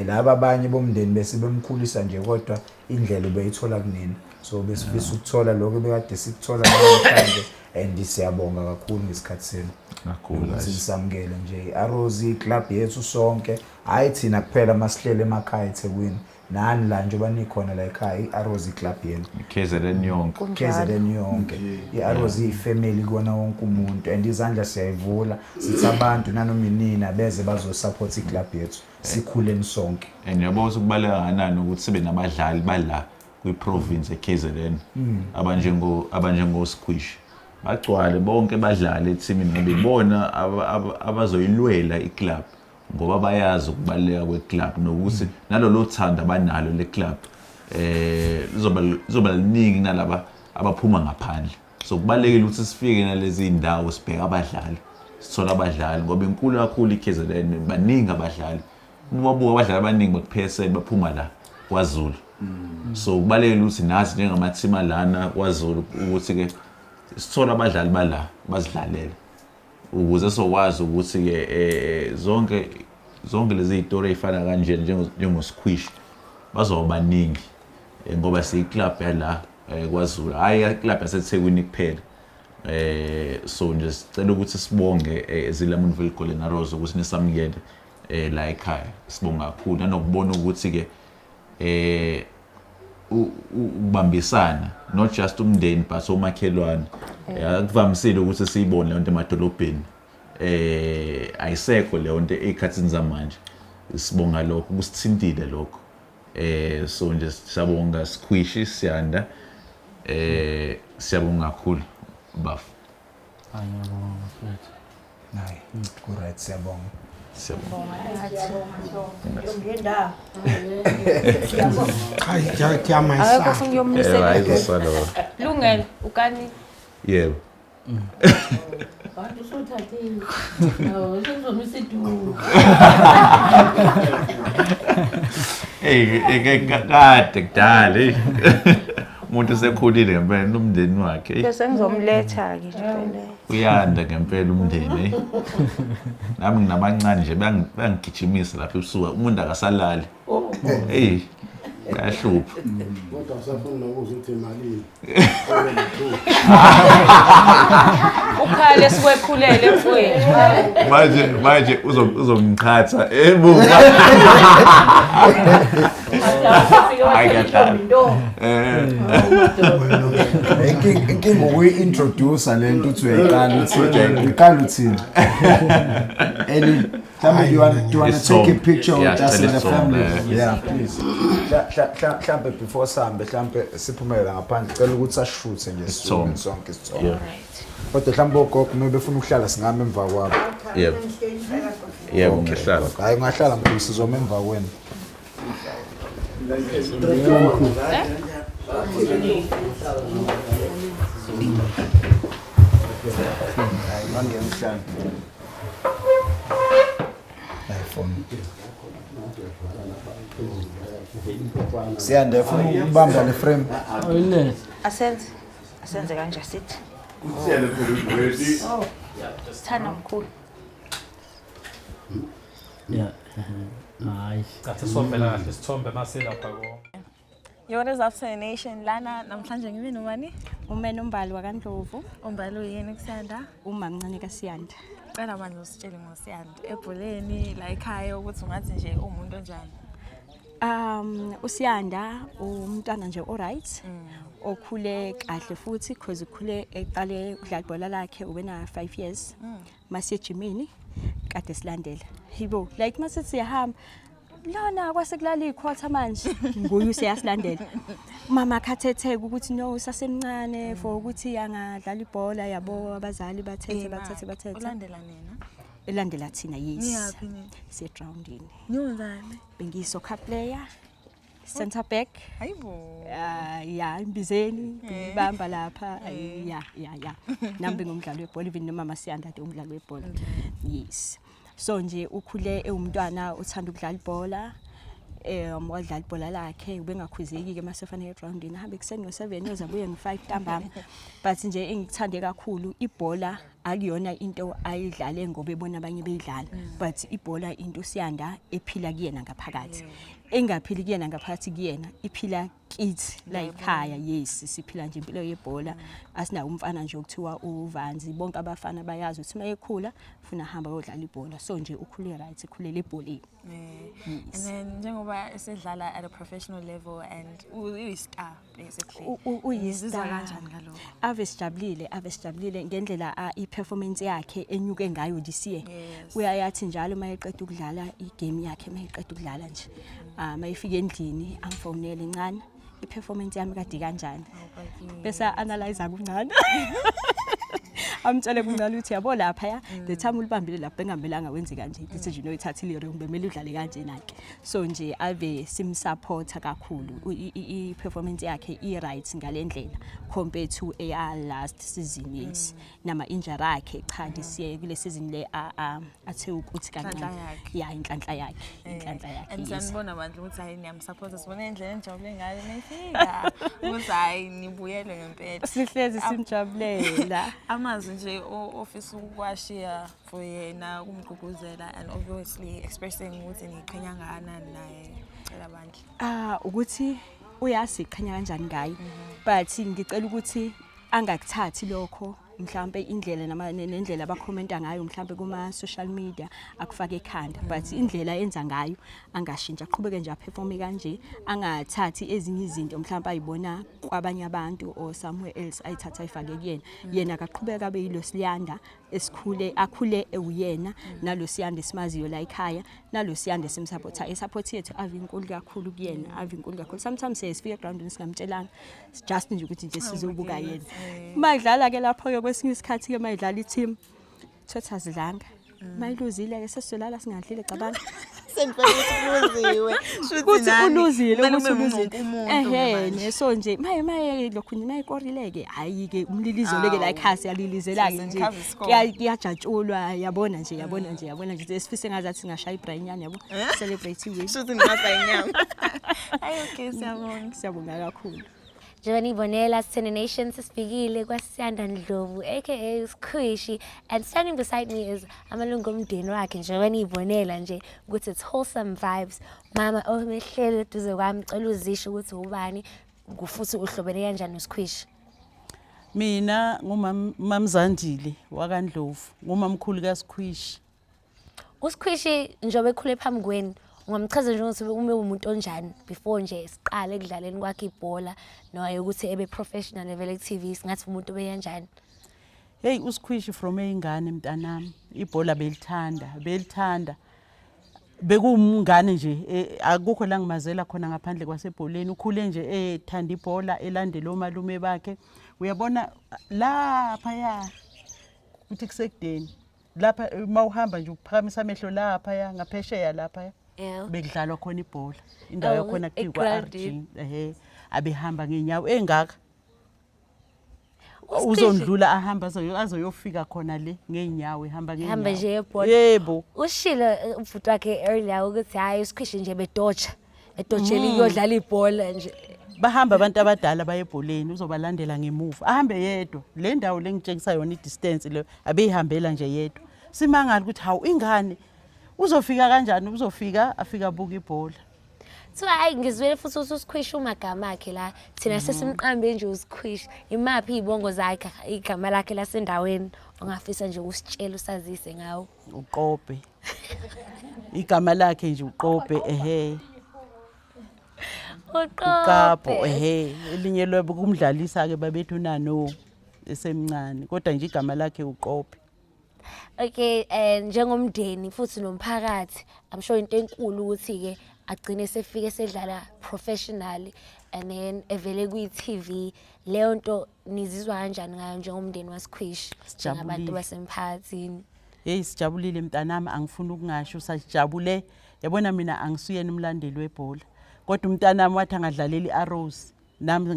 laba abanye bomndeni bese bemkhulisa nje kodwa indlela ubeyithola kunini, so besifisa ukuthola lokho bekade sikuthola namhlanje and siyabonga kakhulu ngesikhathi senu kakhulu ukuthi nisamukele nje i-Arrows club yethu sonke, hayi thina kuphela masihlele emakhaya eThekwini, nani la njengoba nikhona la ekhaya, i-Arrows club yenu. KZN yonke. KZN yonke, i-Arrows iyifamily kuwona wonke umuntu and izandla siyayivula sithi abantu nanoma inini abeze bazosupport iclub yethu, sikhuleni sonke. And yabo ukuthi kubaluleka kangakanani ukuthi sibe nabadlali bala kwi-province e-KZN abanjengo Squish, bagcwale bonke badlale ethimini ngoba ibona abazoyilwela iclub ngoba bayazi ukubaluleka kweclub nokuthi nalolo thando abanalo le club lizoba liningi nalaba abaphuma ngaphandle. So kubalulekile ukuthi sifike nalezi zindawo sibheke abadlali, sithola abadlali ngoba inkulu kakhulu i-KZN, baningi abadlali. Uma ubabuka abadlali abaningi baku-PSL baphuma la KwaZulu. So kubalulekile ukuthi nathi njengamathima lana KwaZulu ukuthi-ke sithole abadlali bala bazidlalele ukuze sokwazi ukuthi-ke zonke lezi y'tori ey'fana kanje njengoSquish bazoba baningi ngoba siyi-club yala KwaZulu, hhayi i-club yaseThekwini kuphela. So nje sicela ukuthi sibonge eziLamontville Golden Arrows ukuthi nisamukele la ekhaya. Sibonga kakhulu nanokubona ukuthi-ke ukubambisana not just umndeni but omakhelwane. Akuvamisile ukuthi siyibone leyo nto emadolobheni, ayisekho leyo nto ey'khathini zamanje. Sibonga lokho, kusithintile lokho. So nje siyabonga Squish, Siyanda, siyabonga kakhulu bafu. Ngiyabonga mfethu. Hayi, ku-right, siyabonga. Siyabonga. Akekho ofuna ukuyomnisela. Hayi, izosala baba. Lungelo, ukani? Yebo. Bantu usuthathile. Awu, sengizomisa iduku. Hey, kade kudala hey. Umuntu usekhulile ngempela nomndeni wakhe. Hey. Bese ngizomletha-ke nje phela. Uyanda ngempela umndeni. Hey. Nami nginabancane nje bayangigijimisa lapha ebusuku. Umuntu akasalali. Hey. Bayahlupha. Kodwa usafuna nokuzwa ukuthi imalini. Ukhale sikwephulele mfowethu. Manje uzongiqhatha emuva. Hayi kahlala. Inkinga ukuyi-introduce le nto uthi uyayiqala uthi uyiqala uthini. Eli, mhlambe do you want to take a picture with us in the family? Yeah, please. Mhlambe before sihambe, mhlambe siphumele ngaphandle, cela ukuthi asishuthe nje Isithombe. sonke isithombe. Kodwa mhlambe ogogo uma befuna ukuhlala singame emva kwabo. Yebo. Yebo, ngihlala. Hayi, ungahlala mkhulu, sizoma emva kwenu. Hayi, bangena uhlala. iPhone. Siyanda, ufuna ukubamba le frame. Asenze kanje sithi. Sithanda mkhulu. Yeah. Hayi. Cathi sovela kahle isithombe maselapha ko. Yo, what is up, Sunny Nation? Lana namhlanje ngime nobani? Umene uMbali wakaNdlovu. Umbali uyini kuSiyanda? Umamncane kaSiyanda. Cela manje usitshele ngoSiyanda. Ebholeni la ekhaya ukuthi ungathi nje uwumuntu onjani? uSiyanda umntwana nje oright. Okhule kahle futhi because ukhule eqale ukudlala ibhola lakhe ubena 5 years. Masiye ejimini kade silandela. Hibo, like masithi siyahamba lana kwase kulala ikhotha manje nguye useyasilandela. Mama khathetheka ukuthi no usasemncane for ukuthi angadlala ibhola yabo abazali bathethe bathethe bathethe. Ulandela nina? Elandela thina, yes. Niyaphi nina? Siye groundini. Niyenzani? Bengiyi soccer player. Center back. Hayibo. Ah ya, imbizeni ngibamba lapha. Ya ya ya. Nami ngumdlali webhola, even nomama Siyanda ade umdlali webhola. Yes. So nje ukhule ewumntwana uthanda ukudlala ibhola. Wadlala ibhola lakhe, ubengakhuzeki ke mase fanele egroundini ahambe ekuseni ngo7 uzabuye ngo5 ntambama. But nje engikuthande kakhulu, ibhola akuyona into ayidlale ngoba ebona abanye beyidlala, but ibhola into Siyanda ephila kuyena ngaphakathi, engaphili kuyena ngaphakathi kuyena, iphila kithi la ekhaya. Yes, siphila nje impilo yebhola. Asinawo umfana nje okuthiwa uvanzi, bonke abafana bayazi ukuthi mayekhula ufuna hamba ayodlala ibhola. So nje ukhule right, ukhulele ebholeni. And then njengoba esedlala at a professional level and uyi-star basically. Nizizwa Uyi-star. Kanjani ngalokho? Ave sijabulile, ave sijabulile ngendlela i-performance yakhe enyuke ngayo this year. Uyayathi njalo uma eqeda ukudlala igame yakhe, uma eqeda ukudlala nje, uma efika endlini angifonele, "Ncane, i-performance yami kade kanjani?" Bese analyze kuncane, amtshele kuncane ukuthi, "Yabo lapha ya, the time ulibambile lapho bengamelanga wenze kanje, decision oyithathile wrong, bemele udlale kanje nake." So nje ave simsupporta kakhulu. I-performance yakhe i-right ngale ndlela compared to eya last season. Yes, nama injury akhe, cha, this year, kule season le athe ukuthi kancane. Inhlanhla yakhe. Ya, inhlanhla yakhe, inhlanhla yakhe. And Yes. sanibona bandla ukuthi hayi, niyamsupport. Sibone indlela enijabule ngayo nifika ukuthi hayi, nibuyele ngempela. Sihlezi simjabulela. Amazwi nje ofisa ukuwashiya for yena, ukumgqugquzela and obviously expressing ukuthi niqhenya kangakanani naye, cela bandla. Ah, ukuthi uyasiqhenya kanjani ngaye, but ngicela ukuthi angakuthathi lokho, mhlambe indlela nama nendlela abakhomenta ngayo mhlambe kuma social media, akufake ekhanda, but indlela enza ngayo angashintsha, aqhubeke nje aperforme kanje, angathathi ezinye izinto mhlambe ayibona kwabanye abantu or somewhere else, ayithatha ayifake kuyena. Yena akaqhubeka abe yilo Siyanda esikhule, akhule ewuyena, nalo Siyanda esimaziyo la ekhaya, nalo Siyanda esimsupporta. I-support yethu ave inkulu kakhulu kuyena, ave inkulu kakhulu. Sometimes siye sifike egroundini singamtshelanga, just nje ukuthi nje sizobuka yena mayidlala ke lapho ke. Kwesinye isikhathi ke mayidlala i-team, thothi azidlanga, mayiluzile ke sesizolala singadlile, cabanga. Senifake ukuthi uluziwe. Shuthi Kuthi nani, uluzile kumele ukuthi ube uluzile. umuntu Ehe. manje. Ne so nje maye lokhu nje mayikorile ke, hayi ke, umlilizo leke la Awu. ekhaya siyalilizela ke nje. Senikhava iscore. Kuyajatshulwa, yabona nje, yabona nje, yabona nje, esifise ngazathi singashaya ibrayinyana, yabo, celebrate iwin. Shuthi ngingaba inyama. Hayi, okay, siyabonga. Siyabonga kakhulu. Njengoba niyibonela, Sithende Nation, sesifikile kwaSiyanda Ndlovu aka Skhwishi, and standing beside me is amalungu omndeni wakhe. Njengoba niyibonela nje ukuthi it's wholesome vibes. Mama omehlele eduze kwami, cela uzisho ukuthi ubani futhi uhlobene kanjani noSkhwishi. Mina ngumamzandile wakaNdlovu, ngumamkhulu kaSkhwishi. USkhwishi njengoba ekhule phambi kwenu, ungamchaza nje ukuthi ume umuntu onjani before nje siqale ekudlaleni kwakhe ibhola, naye ukuthi ebe professional evele ku-TV, singathi umuntu obekanjani? Hey, uSkhwishi from eyingane mntanami, ibhola belithanda, belithanda. Bekuwumngane nje, akukho la ngimazela khona ngaphandle kwasebholeni. Ukhule nje ethanda ibhola, elandela omalume bakhe. Uyabona lapha ya kuthi kusekudeni lapha, mawuhamba nje uphakamisa amehlo lapha ya ngaphesheya lapha ya, bekudlalwa khona ibhola, indawo Oh, yakhona kuthiwa kwa-RG. egrawundini. Ehe, abehamba ngeenyawo engaka. USkhwishi- Uzondlula ahamba azoyofika khona le ngeenyawo, ehamba hamba nje ngeenyawo. ebhola. Yebo. Ushilo ubhuti wakhe earlier ukuthi hhayi, uSkhwishi nje bedotsha, edotshela ukuyodlala ibhola nje. Bahamba abantu abadala baye ebholeni, uzobalandela ngemuva, ahambe yedwa. Le ndawo le ngitshengisa yona, i-distance le abeyihambela nje yedwa, simangala ukuthi hawu, ingane uzofika kanjani, uzofika afika abuka ibhola. Kuthiwa hayi, ngizwele futhi ukuthi uSkhwishi umagama akhe la thina sesimqambe nje uSkhwishi, imaphi iy'bongo zakhe, igama lakhe lasendaweni ongafisa nje ukusitshela, usazise ngawo? Uqope, igama lakhe nje uqope, ehe. Uqapho. Uqope. Ehe, elinye lwebo kumdlalisa-ke babethu unano esemncane, kodwa nje igama lakhe uqophe. Okay, njengomndeni futhi nomphakathi, I'm sure into enkulu ukuthi-ke agcine sefike sedlala professionally and then evele kwi-TV. Leyo nto nizizwa kanjani ngayo njengomndeni waSkhwishi, njengabantu Sijabulile. basemphakathini? Heyi, sijabulile mntanami, angifuni ukungasho, sajabule. Yabona mina angisuyena umlandeli webhola. Kodwa umntanami wathi angadlalela i-Arrows. Nami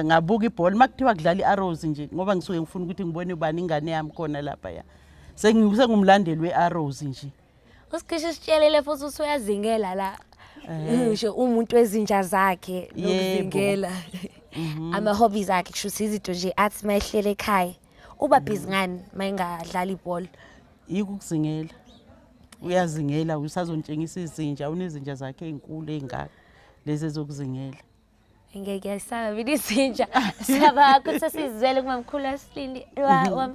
ngabuka ibhola uma kuthiwa kudlala i-Arrows nje ngoba ngisuke ngifuna ukuthi ngibone ubani ingane yami khona lapha ya. Sengumlandeli we-Arrows nje. Usikhishwa sitshelele futhi uthi uyazingela la. Eh. Ngisho umuntu wezinja zakhe Yebo. nokuzingela. Ama hobbies akhe kusho ukuthi izinto nje athi mayehlele ekhaya. Uba busy ngani mayengadlali ibhola? Yiko ukuzingela. Uyazingela usazontshengisa izinja, unezinja zakhe ey'nkulu ey'ngaka lezi ezokuzingela. Ngeke ngiyasaba mina izinja. Siyabonga ukuthi sesizwele kumamkhulu Asilindi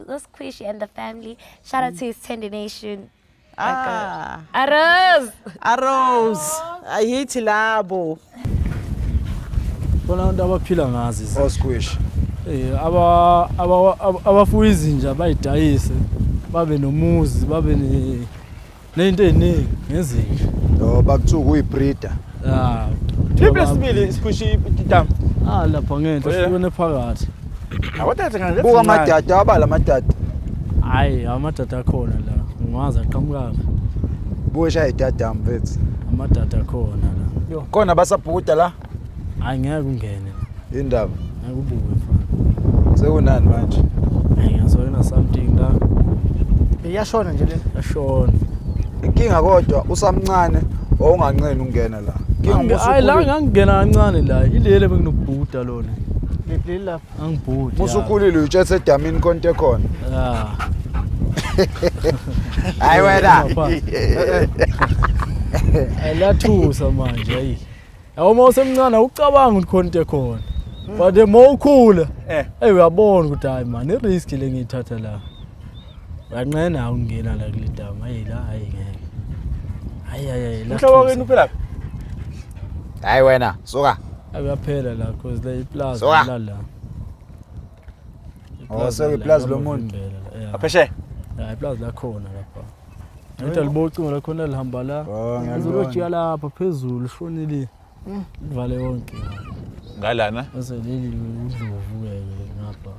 wasikhwishi and the family. Shout out to his Tender Nation. Ah. Arrows. Arrows. Ayithi labo. Khona abantu abaphila ngazo izinja. Osquish. Eh aba abafuya izinja bayidayise babe nomuzi babe ne nento eziningi ngezinja. No bakuthiwa kuyibreeder. Ah. Liphi lesibili isikhwishi idamu? Ah lapha ngenhla Oh, yeah. hlukene phakathi. Awadada ngale. Buka amadada abala amadada. Hayi amadada akhona la. Ungazi aqhamukaphi. Buka shaya idada mfethu. Amadada akhona la. Khona basabhukuda la? Hayi ngeke ungene. Indaba. Ngeke ubuke mfana. Sekunani manje? Hayi ngiyazona something la. Iyashona nje le. Yashona. Inkinga kodwa usamncane wawunganqeni ukungena la. Inkinga Hayi la ngangena kancane la. Ilele benginokubhuda lona. Leli lapha. Angibhudi. Musukhulile utshethe edamini konke ekhona. Ah. Hayi wena. Lathusa manje hayi. Yabo uma usemncane awucabangi ukuthi khona into ekhona. But the more ukhula, hey uyabona ukuthi hayi man i-risk le ngiyithatha la. Uyanqena ukungena la kule damu. Hayi la hayi ngeke. Hayi hayi hayi. Umhlaba wakini uphela phi? Hayi wena, suka. Akuyaphela la cause le iplaza Suka. la la. Oh, sekuyiplaza lomuntu. Aphesheya. Ya iplaza lakhona lapha. Ngithi libocingo lakhona lihamba la. ngiyalibona. Lizolojika lapha phezulu shonile. Livale yonke. Ngalana? Bese leli uNdlovu ke ngapha.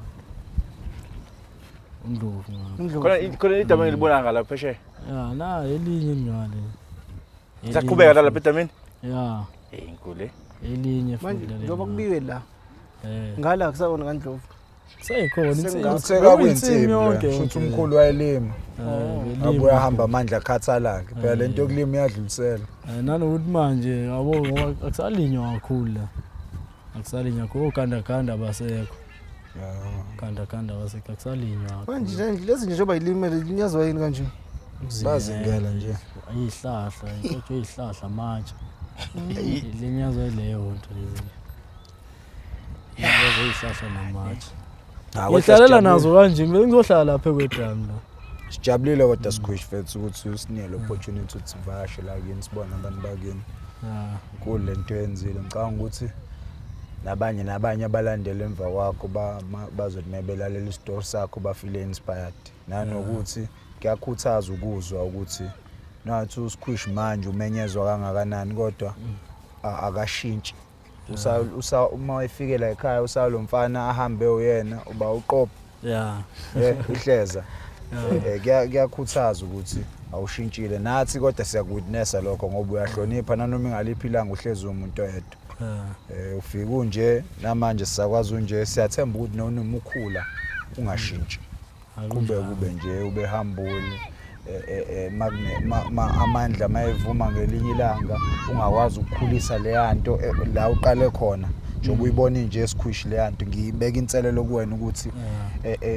uNdlovu ngapha. Khona khona idamu engilibona ngala phesheya. Ya na elinye ngale. Saqhubeka la lapha edamini? Ya. Eh inkulu. Elinye Manje futhi leli. njengoba kubiwe la. Eh. Ngala kusabona kaNdlovu. Seyikhona Sengaka. Sekakwinsimbi yonke, shuthi yonke. umkhulu wayelima. belima. Abuye ahamba amandla akhathala-ke. Phela lento yokulima iyadlulisela. Nanokuthi manje yabo ngoba akusalinywa kakhulu la. Akusalinywa kakhulu ogandaganda abasekho. Gandaganda abasekho akusalinywa. Manje nje lezi nje njengoba yilimele linyazwa yini kanje? Bazingela nje. Izihlahla, intshotshwe izihlahla amatshe. Linyazwa yileyo nto lezi. Linyazwa izihlahla namatshe. Ah, kodwa Ngihlalela sijabulile. nazo kanje, mina ngizohlala lapha kwedamu la. Sijabulile kodwa Squish mfethu ukuthi usinike le opportunity ukuthi sivakashe la kini sibone abantu bakini. Ya. Inkulu lento oyenzile. Ngicabanga ukuthi nabanye nabanye abalandela emva kwakho bazothi uma belalela isitori sakho bafile inspired. Nanokuthi kuyakhuthaza ukuzwa ukuthi nathi uSquish manje umenyezwa kangakanani kodwa akashintshi. Usa uma efike la ekhaya usalo mfana ahambe uyena uba uqopha. Ya. Ihleza. Kuyakhuthaza ukuthi awushintshile nathi kodwa siyakuwitnessa lokho ngoba uyahlonipha nanoma ingaliphi ilanga uhlezi umuntu oyedwa. Ufika unje namanje sisakwazi unje siyathemba ukuthi noma ukhula ungashintshi. Qhubeka ube nje ube humble. Amandla mayevuma ngelinye ilanga ungakwazi ukukhulisa leya nto la uqale khona njengoba uyibona nje Squish leya nto ngiyibeka inselelo kuwena ukuthi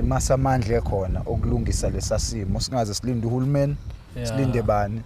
masamandla ekhona okulungisa lesasimo singaze silinde uhulumeni silinde bani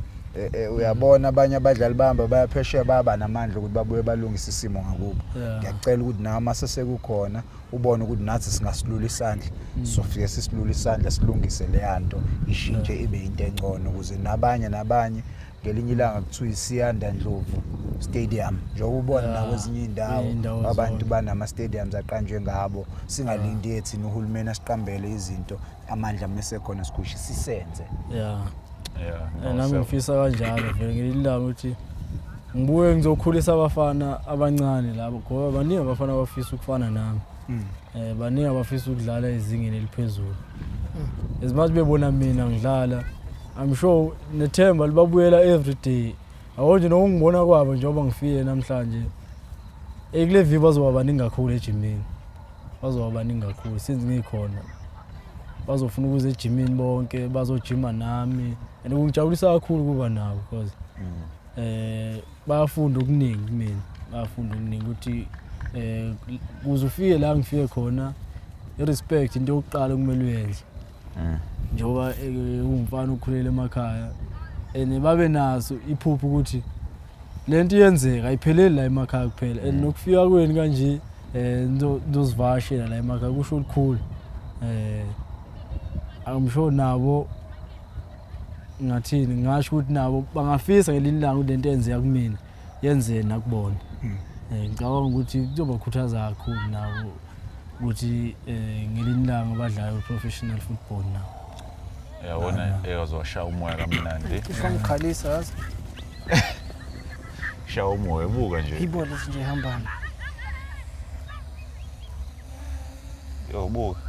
uyabona abanye abadlali bahamba bayaphesheya bayaba namandla ukuthi babuye balungise isimo ngakubo. Ngiyacela ukuthi nawe mase sekukhona ubone ukuthi nathi singasilula isandla sofike sisilula isandla silungise leya nto ishintshe ibe into engcono ukuze nabanye nabanye ngelinye ilanga kuthiwa iSiyanda Ndlovu Stadium njengoba ubona nakwezinye iy'ndawo abantu banama-stadiums aqanjwe ngabo singalindi thina uhulumeni asiqambele izinto amandla mesekhona Squish sisenze. Ya. Nami ngifisa kanjalo vele ngelinye ukuthi ngibuye ngizokhulisa abafana abancane labo ngoba baningi abafana abafisa ukufana nami. Baningi abafisa ukudlala ezingeni eliphezulu. As much bebona mina ngidlala, I'm sure nethemba libabuyela every day. Yabo nje nokungibona kwabo njengoba ngifike namhlanje Kule view bazoba baningi kakhulu ejimini. Bazoba baningi kakhulu since ngikhona. Bazofuna ukuza ejimini bonke, bazojima nami. And kungijabulisa kakhulu ukuba nabo because bayafunda okuningi kumina. Bayafunda okuningi ukuthi kuze ufike la ngifike khona, i-respect into yokuqala okumele uyenze. Njengoba ungumfana ukhulele emakhaya and babe naso iphupho ukuthi lento iyenzeka, ayipheleli la emakhaya kuphela. And nokufika kwenu kanje nizosivakashela la emakhaya kusho olukhulu. I'm sure nabo ngathini, ngingasho ukuthi nabo bangafisa ngelinye ilanga ukuthi lento eyenzeka kumina yenzeke nakubona. Ngicabanga ukuthi kuzobakhuthaza kakhulu nabo ukuthi ngelinye ilanga badlale professional football nabo. Yabona eyozoshaya umoya kamnandi. Usangikhalisa yazi. Shaya umoya, buka nje. Ibo lezi nje ihambana. Yo buka.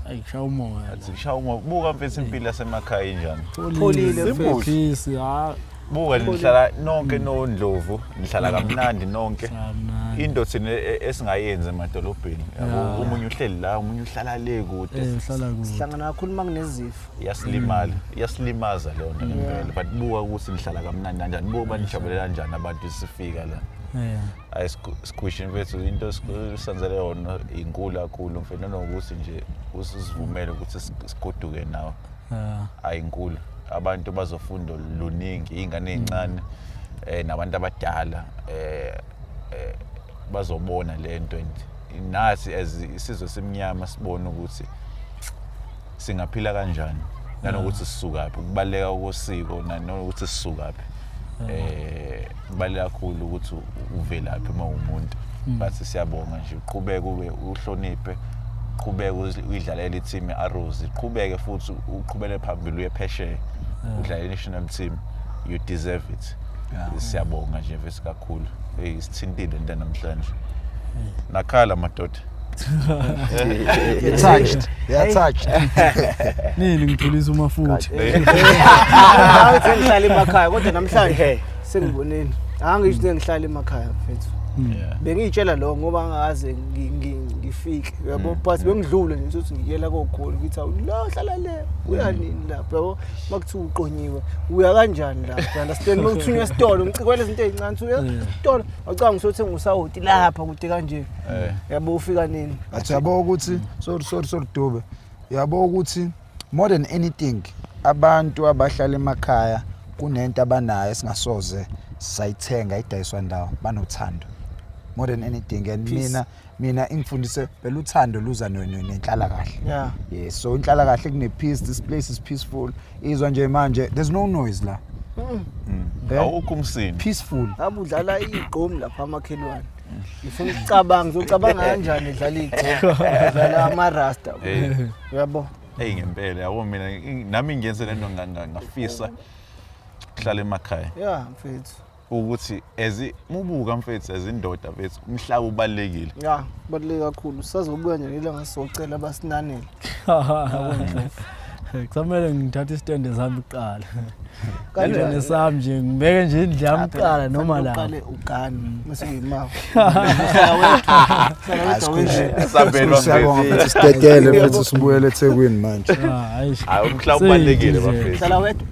Ayi kushaya umoya. Athi kushaya umoya. Buka mfethu impilo yasemakhaya injani. Pholile Simple. Peace, ha. Buka nihlala nonke noNdlovu, nihlala kamnandi nonke. Into thina esingayenzi emadolobheni. Yabo omunye uhleli la, omunye uhlala le kude. Uhlala kude. Sihlangana kakhulu makunezifo. Iyasilimala, iyasilimaza leyo nto ngempela. But buka ukuthi nihlala kamnandi kanjani, buka banijabulela kanjani abantu sifika la. Hayi Skhwishi mfethu, into esenzele yona inkulu kakhulu mfethu, nanokuthi nje usivumele ukuthi sigoduke nawe. Hayi inkulu. Abantu bazofunda luningi, iy'ngane ey'ncane nabantu abadala bazobona le nto and nathi as isizwe simnyama sibone ukuthi singaphila kanjani nanokuthi sisukaphi, ukubaluleka kosiko nanokuthi sisukaphi. Kubaluleke kakhulu ukuthi uvelaphi uma uwumuntu. But siyabonga nje, uqhubeke ube uhloniphe, uqhubeke uyidlalele i-team ye-Arrows, uqhubeke futhi uqhubele phambili uye phesheya, udlale i-national team, you deserve it. Siyabonga nje mfethu kakhulu. Hey, isithintile into namhlanje. Nakhala madoda. You're touched. They are touched. Nini ngithulisa umafutha. Angithi ngihlala emakhaya kodwa namhlanje sengiboneni. Angisho ukuthi ngihlala emakhaya mfethu. Bengiyitshela lo ngoba angaze ngifike uyabo, but bengidlule nje ukuthi ngiyela koGoli ngithi awu lo hlala le uya nini lapha yabo, makuthiwa uqonyiwe uya kanjani lapha, understand? Makuthunywa esitolo ngicikwele izinto ezincane uya esitolo awucanga usothenga usawoti lapha kude kanje yabo, ufika nini? But uyabo ukuthi sorry sorry sorry Dube, uyabo ukuthi more than anything abantu abahlala emakhaya kunento abanayo esingasoze sayithenga idayiswa ndawo, banothando more than anything. And Peace. mina ingifundise phela uthando luza nenhlalakahle. Yes, so inhlalakahle kune peace, this place is peaceful. Izwa nje manje there's no noise la. Awukho umsindo. Peaceful. Ngabe udlala igqomu lapha amakhelwane. Ngifuna ukucabanga, ngizocabanga kanjani edlala igqomu, edlala amarasta. Uyabo? Hey ngempela yabo mina nami ngiyenze lento ngafisa ukuhlala emakhaya. Yeah mfethu. Ukuthi as mubuka mfethu as indoda mfethu umhlaba ubalekile. Yeah, ubaluleke kakhulu. Sisazobuya nje ilanga sizocela basinanele. Kusamele ngithathe isitende sami kuqala. Kanjani? Isitende sami nje ngibeke nje indlu yami kuqala noma la. Uqale ugane mase uyimama. Siyabonga mfethu, sidedele mfethu sibuyele eThekwini manje. Hayi umhlaba ubalekile bafethu. Hlala wedwa.